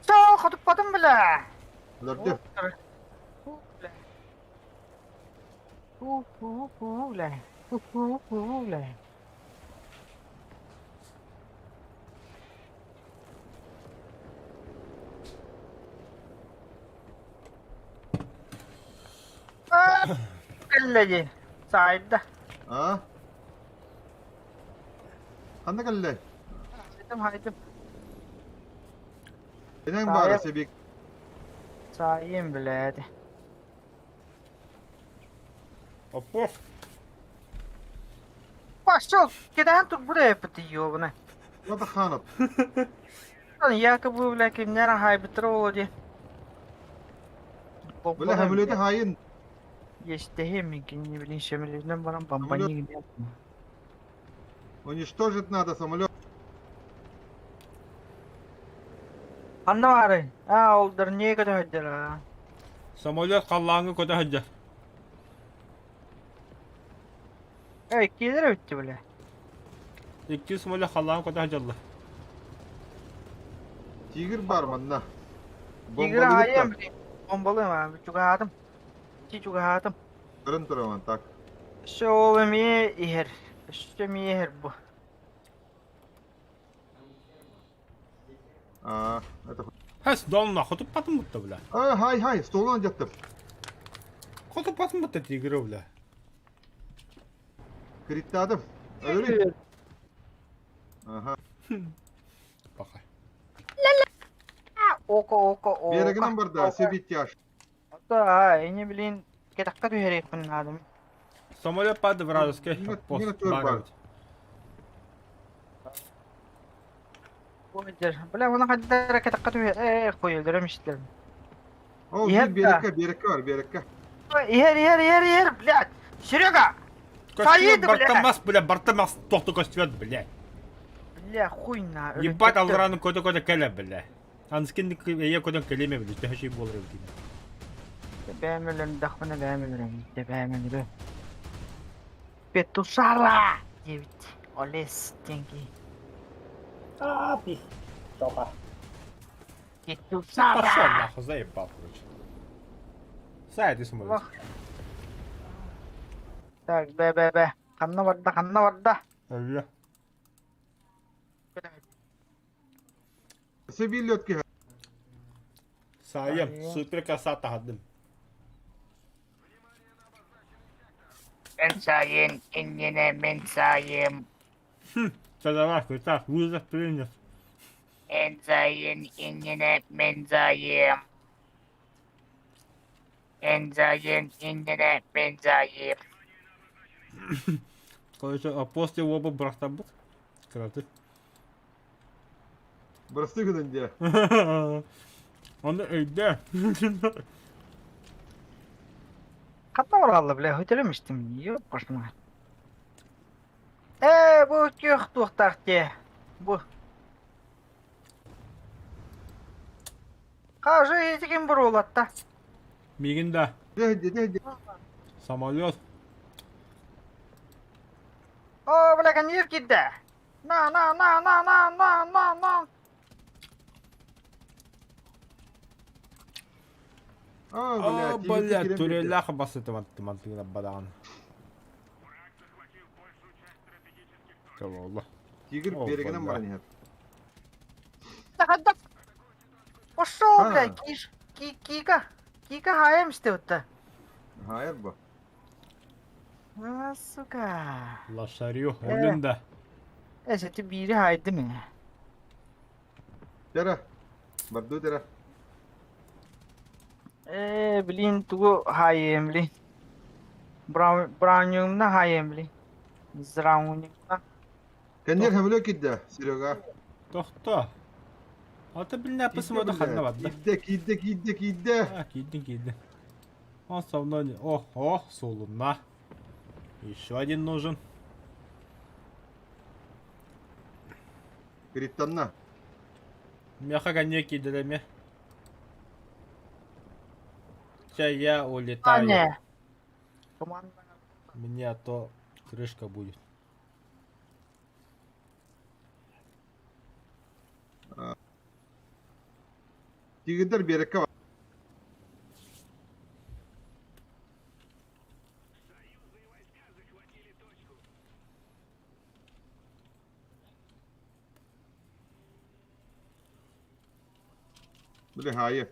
Все, хотуппатым, бля. Дөртө. Бля. У-у-у, бля. У-у-у, бля. Кэллэги. Сайда. А? Ханна кэллэ? Хайдым, хайдым. Энең бары себик. Сайым, блядь. Опа. Пошел, кидаан тут бля, ты ёбана. Лата ханат. Якобы, бля, кимнер хайбытыр олоди. Бля, хамилети хайын. Естеһи мин блин шемелеринен баран бамбани Уничтожить надо самолет. Анна бары. А, олдар не көтө хөддөр. Самолет қаллаңы көтө хөддөр. Эй, килер өттү бля. Икки самолет қаллаңы көтө хөддөр. Тигр бар манна. Тигр айым блин. Бомбалым а, чугаатым. Чи чугаатым. Көрөн тураман так. Шол эми ихер. Өстө ми ихер бу. А, это. Хэс донна хотуп патын бутта бля. А, хай, хай, столдан жаттым. Хотуп патын бутта тигр бля. Криттадым. Өлөрүй. Аха. Бака. Око, око, око. Берегинен бар да, себит яш. Да, эни блин, кетакка түһэрээкпин наадым. Самолет пады вражеский. Мина Пост тур бар. Бу Бля, оны хаддара кетакка түһэ. Э, койылдырым иштер. О, Иһэр бир да. берекке, берекке бар, берекке. Ихер, ихер, ихер, ихер, блядь. Серега! Саид, бля! Бартамас, бля, бартамас тохту костюм, бля. Бля, хуй на. Ебать алраны көтө-көтө кэлэ, бля. Анскин эйе көтөн кэлеме, бля. Төһө шей болар бит. Бәмелем, дахмана бәмелем, бәмелем. Петушара! Девять. Олес, деньги. А, пись. Тока. Петушара! Пошел нахуй, заебал, короче. Сай, ты самолет. Ох. Так, бе, бе, бе. Ханна барда, ханна барда. Бля. Себил летки. Сайым, супер красота тахадым. Мен сайын, иннене мен сайым. Давай, так, вызов принят. Энзайын иннинэ мензайым. Энзайын иннинэ мензайым. Короче, а после оба брахтабыт. Кратый. Бырастыы гынан дьэ. Оны өйдө. Ханна баралла бля, хөтөлөмүштүм. Ёп, пошла. Ээ, бу күөх туохтаах дии. Бу. Кажы этигин буруулатта. Мигин да. Дьэ, дьэ, дьэ, дьэ. Самолет. Оо, бля, коньер киирдэ. На, на, на, на, на, на, на, на. А, А, блядь, блядь, турелях басытыман тымантыгына бадаан. Калолла. Тигр О, берегинен бля. баран иһэр. Да, Пошел, А. бля, киш, ки, кика. Кика хаем что-то. Хайыр бу. А, сука. Лошарю, өлүн да. Эсэти биири хайдым ини. Тера. Барду тера. Ээ, блин, тугу хайым, блин. Браунюмна хайым, блин. Зраунимна. Кэннер хөмөлө кидде, Серега. Тохто. Ата билне апысымада ханна бадда. Кидде, кидде, кидде, кидде. А, кийдин, кийдин. Он со мной не... О, о, солуна. Еще один нужен. Криттанна. Меха коньяк кидереми. Сейчас я улетаю. Не. Команда. Мне а то крышка будет. Тигрдер берекке бар. Били хайы.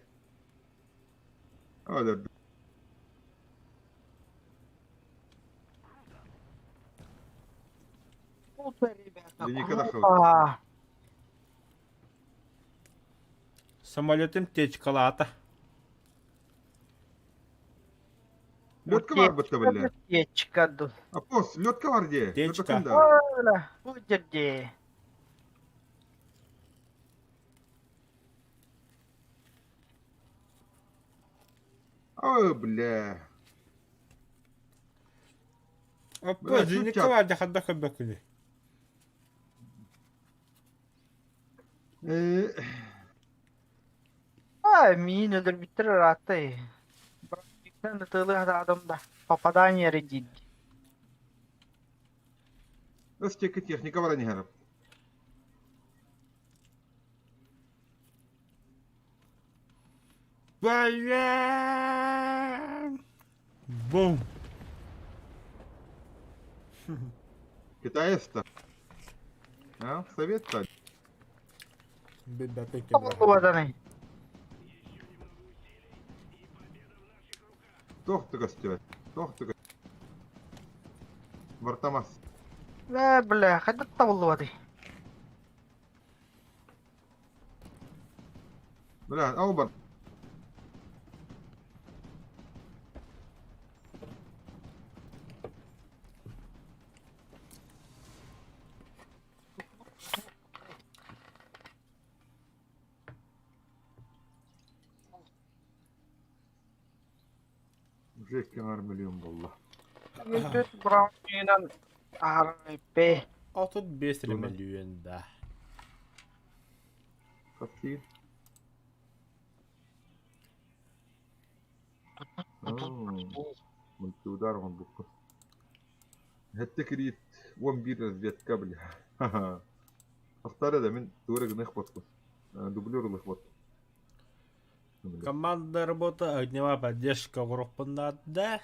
Өлөрдү. Круто, ребята, Линейка круто. Самолетым течкалата. Лётка бар бытта били. Утечка ду. Апос, лётка бар де. Течка. Оля, удерди. Ой, бля. Опа, Бля, зенитка чуть-чуть. бар хадда хаббакыны. Э, А, мин өлөр биттер ырааттай. Браунниктан ытылы адамда. Попадание редит. Өс текке техника бар не харап. Бля! Бум! Китаец-то. А, совет-то. Болуаданы. Тох ты костер. Тох ты Вартамас. Бля, бля, хайда табылуады. Бля, ау бар. Уже кенар миллион болла. Төрт брауннинан арайпе. А тут без Дуна. миллион, да. Катси. Мультиудар он букку. Хэтте кирит 11 разведка, бля. Ха-ха. Ахтар да мен тура гных ботку. Дублер лых бот. Команда работа, огневая поддержка группы надо.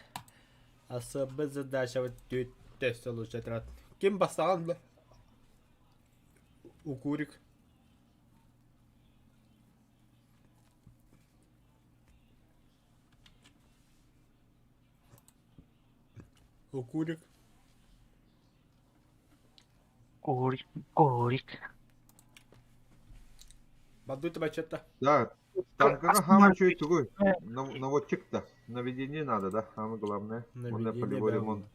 Особая задача вот все лучше отряд. Кем бастаған бля? Укурик. Укурик. Корик, корик. Бадуйта бачатта. Да, танкаға хамы чөй тугуй. Наводчик-то. Наведение надо, да? Самое главное. Онно полевой ремонт.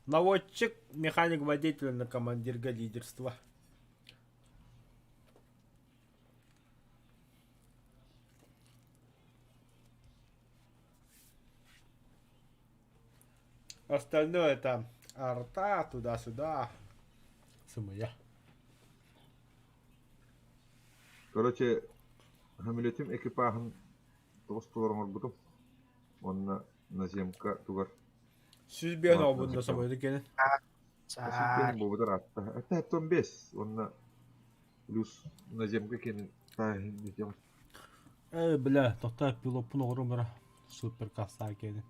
Наводчик, механик водитель на командирга лидерства. Остальное там арта туда-сюда. Сымыя. Короче, хамилетим экипажын тоҕус толору оҥорбутум. Уонна наземка тугар 105 обунда самойды кенен. Сүүс буолбутар аатта. Это 15 уонна плюс наземка кенен тааһын дитем. Э, бля, тохтоо пилоппун оҕорум бара. Супер касса кенен.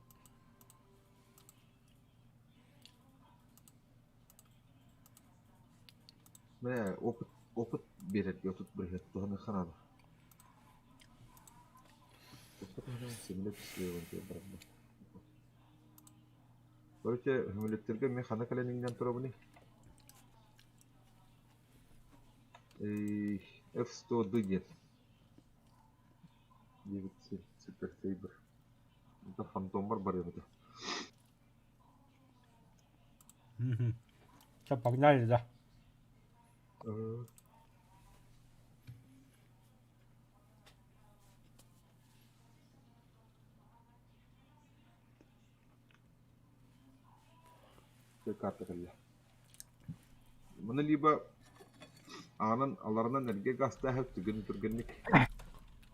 Мэ опыт опыт биэрэргэ отут бырыһыат туһаныахха наада. Короче, хөмүлүттэргэ эмиэ хана кэлэн иҥнэн турабыный? F100D диэн. 9 Super Saber. Это фантоммар барыам этэ. Все, погнали, да. Карта кэллэ. Маны либо аанан аларынан эргэ гастааһы түгэн түргэнник.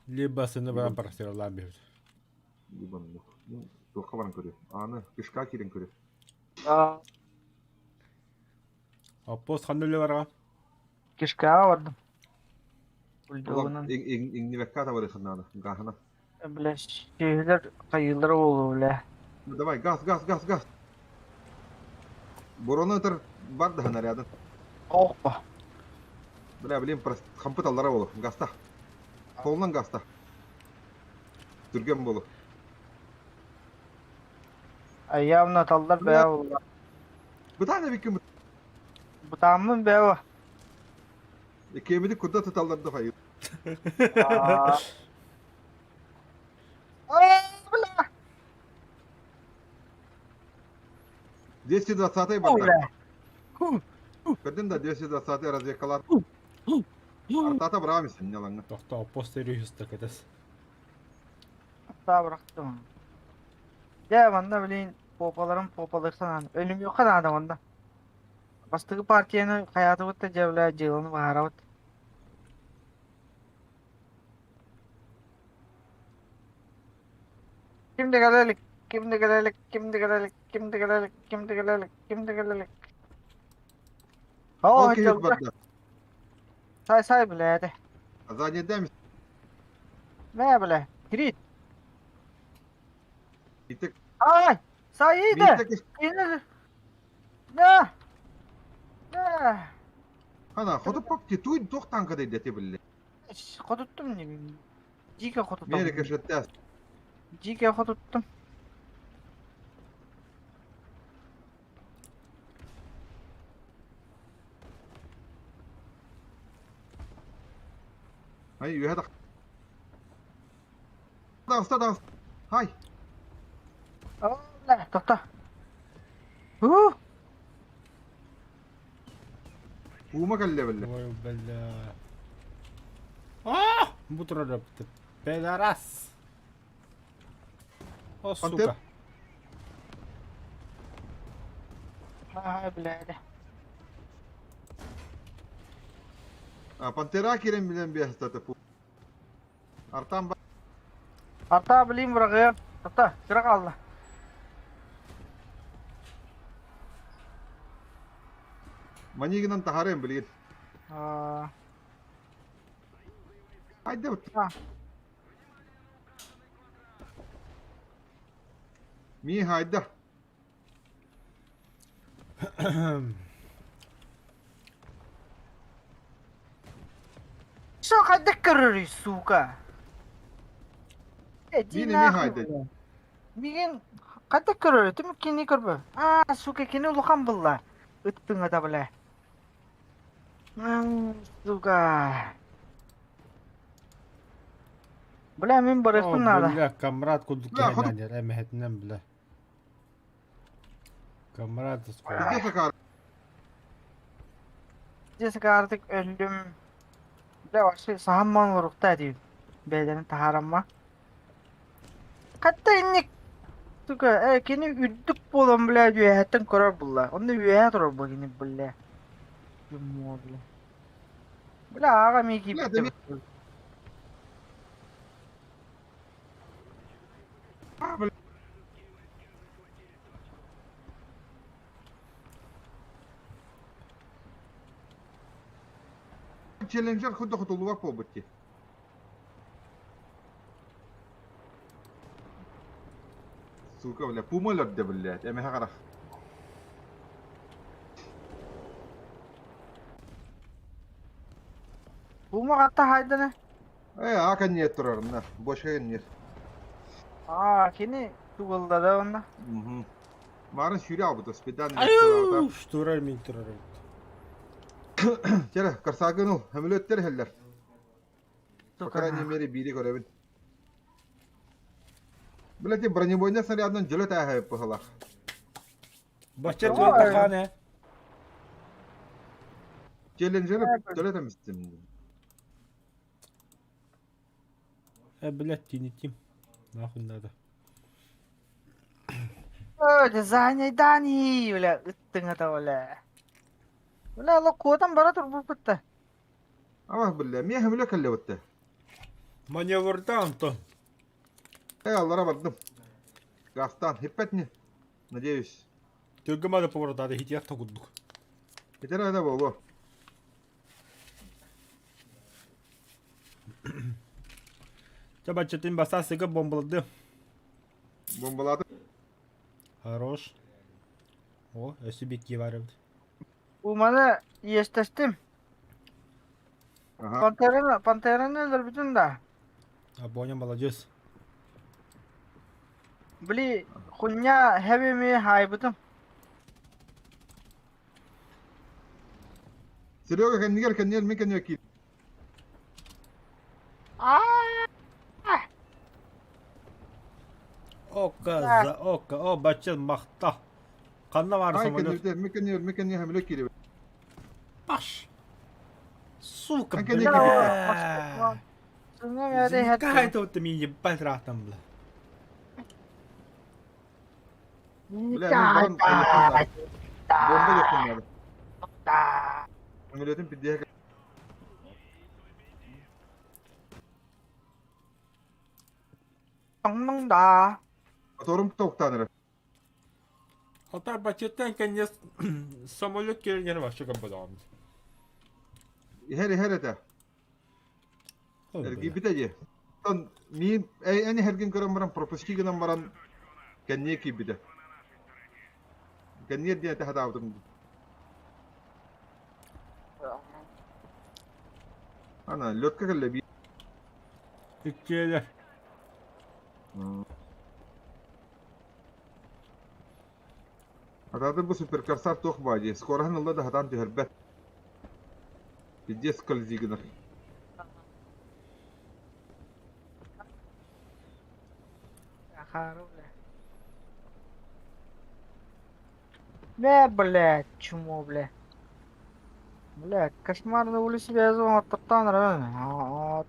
Либо сыны баран парасыралаан биһит. Либо оннук. Туохха баран көрүө. Ааны кишка киирэн көрүө. Оппос ханна үлэ бараҕа? Кишкаҕа бардым. Бульдогунан. Иҥнибэккэ атабарыахын наада, гааһына. Бля, сүөһүлэр хайыылара буолуо, бля. Давай, газ, газ, газ, газ. Бурону ытар бар да снарядын. Опа. Бля, блин, хампыт аллара болу, газта. Холунан газта. Түргэн болу. Явно таллар бэйэ буолла. Бытаан эбиккин Бытааммын бэйэ Киэмити курда туталлар да хайыр. Бля! 220 барда. Көрдүм да 220 разведкалар. Артата быраамысың нялаңна. Тохтоо постериюста кэтес. Hatta bıraktım. Дьэ манна билин попаларым попалырсан өлүм yok наада манна. Бастакы партияны хайаатыбыт да дьэ бля дьыаланы баһаарабыт. Ким да кэлэ илик, ким да кэлэ илик, ким да кэлэ илик, ким да кэлэ илик, ким да кэлэ илик, ким да кэлэ илик. Ол Оо, киһи барда. Сай сай блядь. Задний Мэ бля, кирит. Итик. Ай! Саида! На! На! Ана, хоту пап титуй туох танка дейдете билле. Хотуттум не. Дико хотуттум. Америка шеттес. Дико хотуттум. Ай, үөһэ таҕыста таҕыста. Хай. Тохто. Уу! Уума кэллэ биллэ. Ой, бля. А! Бу турар Пидорас! О, сука. Ай, блядь. А, Пантера кирен билен биэстата пу. Артан Арта билим быраҕыам. Тохто, кыра хаалла. Манигынан таһарыам билигин. Аа. Хайда Ми хайда. Что хайда көрөрүй, сука? Э, Мин эмиэ хайда. Мигин хайда көрөр, түм кини көрбө. Аа, сука, кини улахан булла. Ыттыҥа да бля. Сука. Бля, мин О, барыахпын наада. бля, комрад курдук Бля, хоту- киһи эмэһэтинэн, бля. Комрад Где Сакар? Jessica artık öldüm. Бля, вообще саһамман олорукта диир. Бэйэлэрин таһаарамма. Хатта инник сука, э, кини үрдүк буолан, бля, үөһэттэн көрөр булла. Онно үөһэ турар бу кини, бля. Дьуммуо, бля. Бля, аҕа эмиэ Бля, киирбит да А, бля. Челленджер худо хотулуга буолбут дии. Сука, бля, пума өлөрдө, блядь, эмэһэ харах. Пума хатта хайдана? Э, а кэнниэ турар, на, бочка кэнниэр. Аа, кини тугуллада онно. Мгм. Марын сүүрэ албыта, спидан Аю, турар мин турар эбит. Чэрэ, корсагын ыл, хөмөлөттөр иһэллэр. По Сука. крайней мере, биири көрөбүн. Блядь, бронебойная снарядынан дьөлө тааһа быһылах. Бачча Ой. түөн тахаан ээ. Челленджери төлө тэмистим. Э, блядь, тинитим. Нахуй надо. Өө, дизайнайдаан ии, бля, ыттыҥата, бля. Бля, алла куотан бара турбуппут да. Ама, бля, миэ хөмөлө кэллэбитте. Маневрда, Антон. Э, аллара бардым. Газтан, хиппет не? Надеюсь. Түргөм ада поворотады хитиях токурдук. Итер это боло. Ча баччатын баса сыга бомбалады. Бомбалады. Хорош. О, өссө бикки бар эбит. Уманы иэстэстим. Ага. Пантераны, пантераны өлөрбүтүн да. А Боня молодец. Били, хуйня хэбими хайбытым. Серега кэннигэр кэнниэр мин кэнниэр киир. Аа! Ока за ока, о бачча махта. Ханна баар Ай самолет? кэнниэр мин кэнниэр мин кэнниэр хөмөлө киир. Паш! Сука, А кэнниэр бля! Сыҥа Какая это вот ты меня ебать ратом, бля. Бля, мин баран бомба жокпун надо. Хөмөлөтүн пиддиэ. Тоҥнуҥ да. Моторум токтаныры. Алтар баччаттан кэннес самолет келген вообще кабадам. Иһэр иһэр этэ. Эргийбитэ дии. Оттон миин эн иһэргин көрөн баран пропусти гынан баран кэнниэ киирбитэ. Кэнниэр диэн этэ сатаабытым. Ана, лётка кэллэ биир. Иккиэлэр. Атааты бу суперкорсар туох баа дии. Скороһын ылла да сатаан түһэрбэт. Пиздец скользи гынар. Ахары, бля. Бля, блядь, чмо, бля. Бля, кошмар на улице Вязова, Татан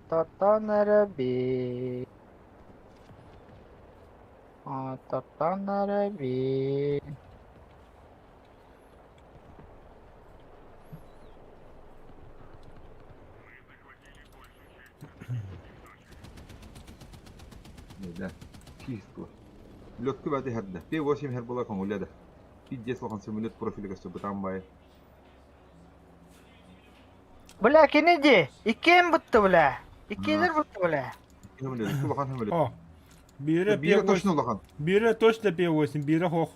Татан Араби. Татан Араби. Да. Киһи Лётка бааты иһэрдэ. П8 иһэр буола көҥүлэ да. Пиздец улахан самолет профилига сөбүтаан баайы. Бля, кини дии. Иккиэн бутта, бля. Иккиэлэр бутта, бля. Самолет, улахан самолет. О. Биирэ Биирэ П8. точно улахан. Биирэ точно П8, биирэ хох.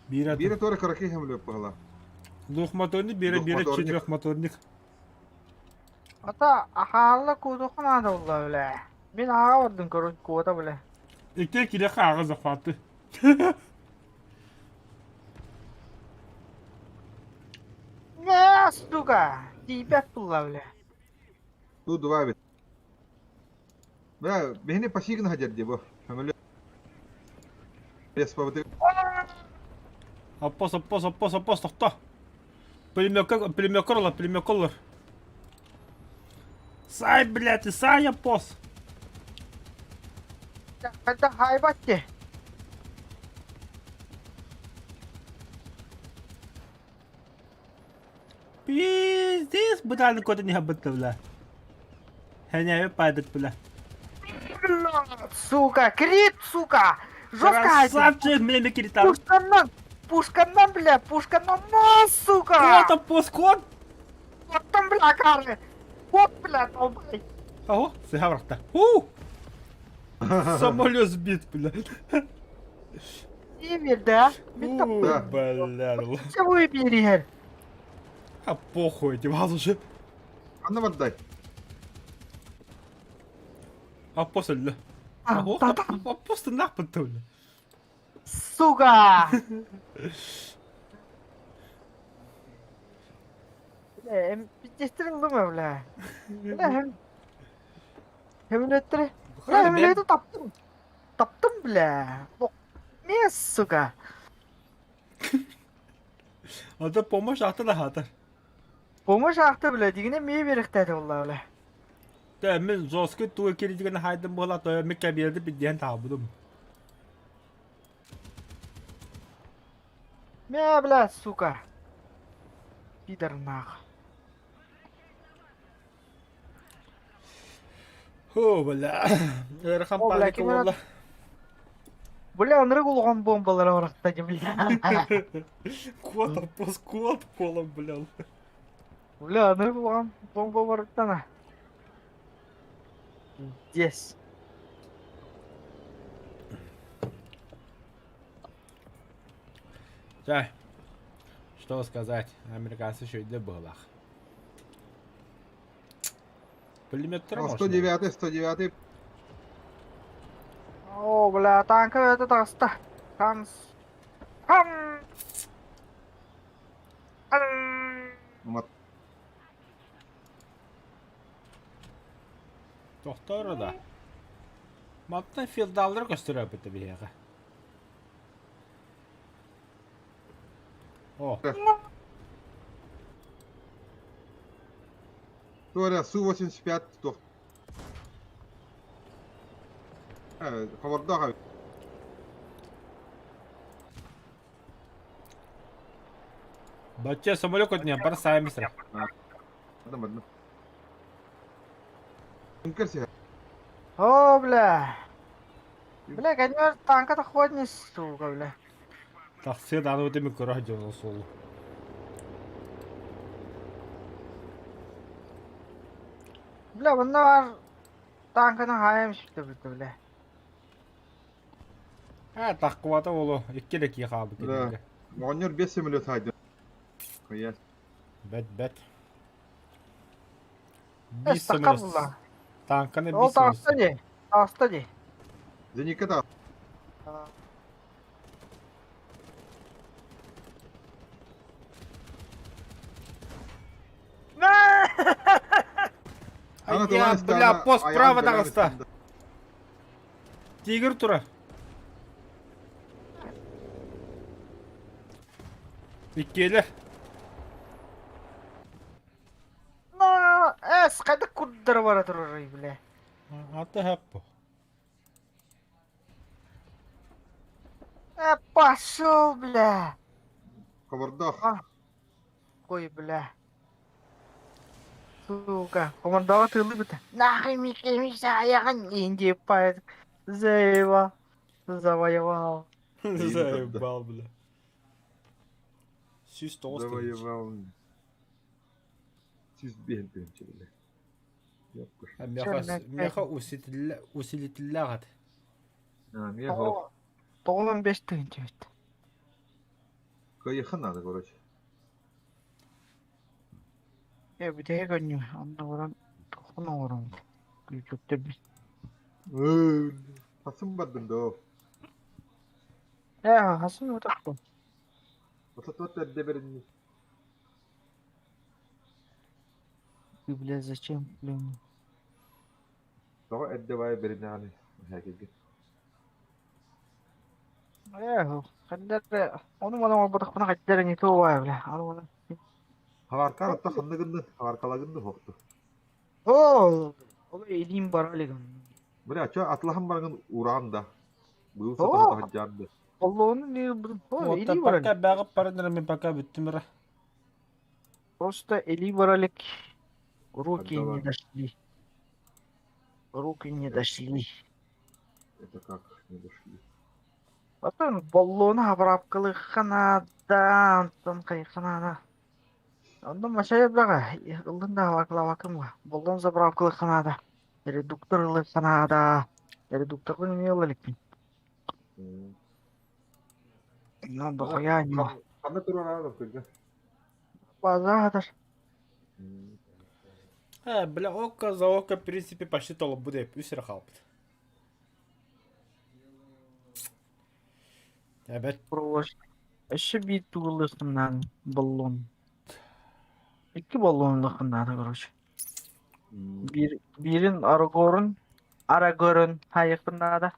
Биирэ Биирэ туора кыракый самолет быһыла. двухмоторник, биирэ биирэ Двухмоторник. четырехмоторник. Ата ахаалла куутуха наада буолла, бля. Мин ааҕа бардым короче куота, бля. Икки киле хааҕы захваты. Не, сука! Тиийбэт булла, бля. Ту два эбит. Бля, биһини пассивно хадер дии бу. Көмөлө. Респабыты. Оппос, оппос, оппос, оппос, тохто. Пулеметка, пулеметка олор, пулеметка олор. Сай, блядь, сай, оппос. Хайда хайбат дии. Пиздец, бытааны көтөн иһэ бытта, бля. Хэнээби пайдыт, бля. Сука, крит, сука! Жестко! Красавчик, меня киритар. Пушканнан! Пушканнан, бля, пушканнан, на, сука! Кот, оппос, кот! Вот там, бля, кары! Вот, бля, долбай! Ого, сыха бырахта. У! Самолет сбит, бля. Тиийбит, да? Мин У, Да. Бля, тапчабы биэриһэр. А похуй, ти вас уже. Анна бардай. Оппос өллө. Ого, оппос тыннаах бытта, бля. Сука! Бля, эм пиздестер ыллым, бля. Бля, hem... Хөмөлөттөрү... Бля, хөмөлөтү таптым. Таптым, бля. Мес, сука. Ата помощь ата да хатар. Помощь ахты, бля, дигине мие берихтээти булла, бля. Тэ мен жестко туа кирдигэн хайдым буола то мен кабиэди бидиэн таабудум. Мэ, бля, сука. Пидор нах. Хо, бля. Ыарахан О, бля, паника ким буолла. Бля, ынырык улахан бомбалары барахта, бля. Кот, оппос, кот колом, бля. Бля, ынырык улахан бомба барыттана. Здесь. Чай. Что сказать, американцы еще и было. Пулеметтер можно. 109 109 О, бля, танка это таста. Танс. Хам. Ам. Мат. Тохтор да. Маттан филдаллар көстөрө бит биһиэхэ. О, Туора Су-85 туох. Ховордоох бачча самолет көтүнэн бар саамисра. Бардым бардым. Үҥкэр сиһэ. О, бля. Бля, конечно, танка ходни, сука, бля. Тахсыа дааны өтө мен көрө дьон суолу. Бля, bunlar var. Танканы хаям шипті бітті, бля. А, тахкыбата болу. Икки ки хаалбыт Да. кинилэргэ. Оҕонньор 5 самолет хайдын. Хуя. Бэт бэт. Эс, Бис таққа самолет. бұла. Танканы Ол бис таста самолет. де. Таста де. Зенитка та. Ана Я, тылан бля, истэҕинэ, пост айаҕын право бэлэм таҕыста. истэннэ. Тигр тура. Иккиэлэр. На, эс, қайда курдары бара тұрыр, бля. Аты хэппо. Э, пошел, бля. Ховордоох. Ой, бля. Сука, командаға тылы бітті. Нахуй мекемесі аяғын енді пайд. Заебал. Завоевал. Заебал, бля. Сүүс тоҕус тыһыынча. Завоевал. Сүүс биэс тыһыынча бля. Яппыш. А, Меха, меха усилителлээх этэ. А, меха. 95 тыһыынча бит. Кыайыахха надо, короче. Э, бүтэһик өннү. Онно баран тохон оҥорон. Күлчүктөр бит. Хасым бардым доо. Э, хасын утаппын. Ототот эрдэ беринни. Бля, зачем, блин? Тоҕо эрдэ баайы бэринэҕиний эһээкилгэ? Эх, ханна ону маны оҥорботохпуна хайдах эрэ не то баайы, бля. Аны маны. Хабаркаар отто ханна гынны? Хабаркалагынны суохту. О, ол илиим бара илик. Бля, чё атлаһан бараҥын ураан да. Быыл О, сатаһа таһырдьаан да. Оллоону не о, Вот илии бара пока илик. бэҕэ баран мен пока бүттүм эрэ. Просто илии бара илик. Руки Ханна не бар? дошли. Руки не дошли. Это как не дошли? Потом боллоону хабараапкалыахха наада, онтон хайыахха наада. Онно машина бөҕө, ыллын да хабаркалаабаккын ба. Боллоон заправкалыахха наада. Редуктор ылыахха наада. Редукторбын эмиэ ыла иликпин. Ну, дохуя ньуо. Ханна турар кырга? База хатар. Э, бля, око за око, в принципе, почти толбу деп, үс эрэ хаалбыт. Эбэт. Провож. Өссө биир тугу ылыаххын наада боллуон. Икки боллуон ылыаххын наада, короче. Биир, биирин аргорун, арагорун хайыахпын наада.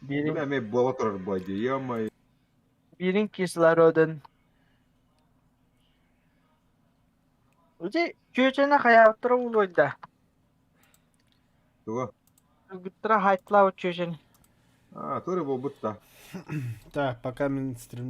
Биирин, Бля, эмиэ буола турар буо дии, ё-моё. биирин кислородун. Ити чүөчэни хайаабыттара буолуой да? Тугу? Кыргыттара хайтлаабыт чүөчэни. А, тура буолбут да. Так, пока мин стримна.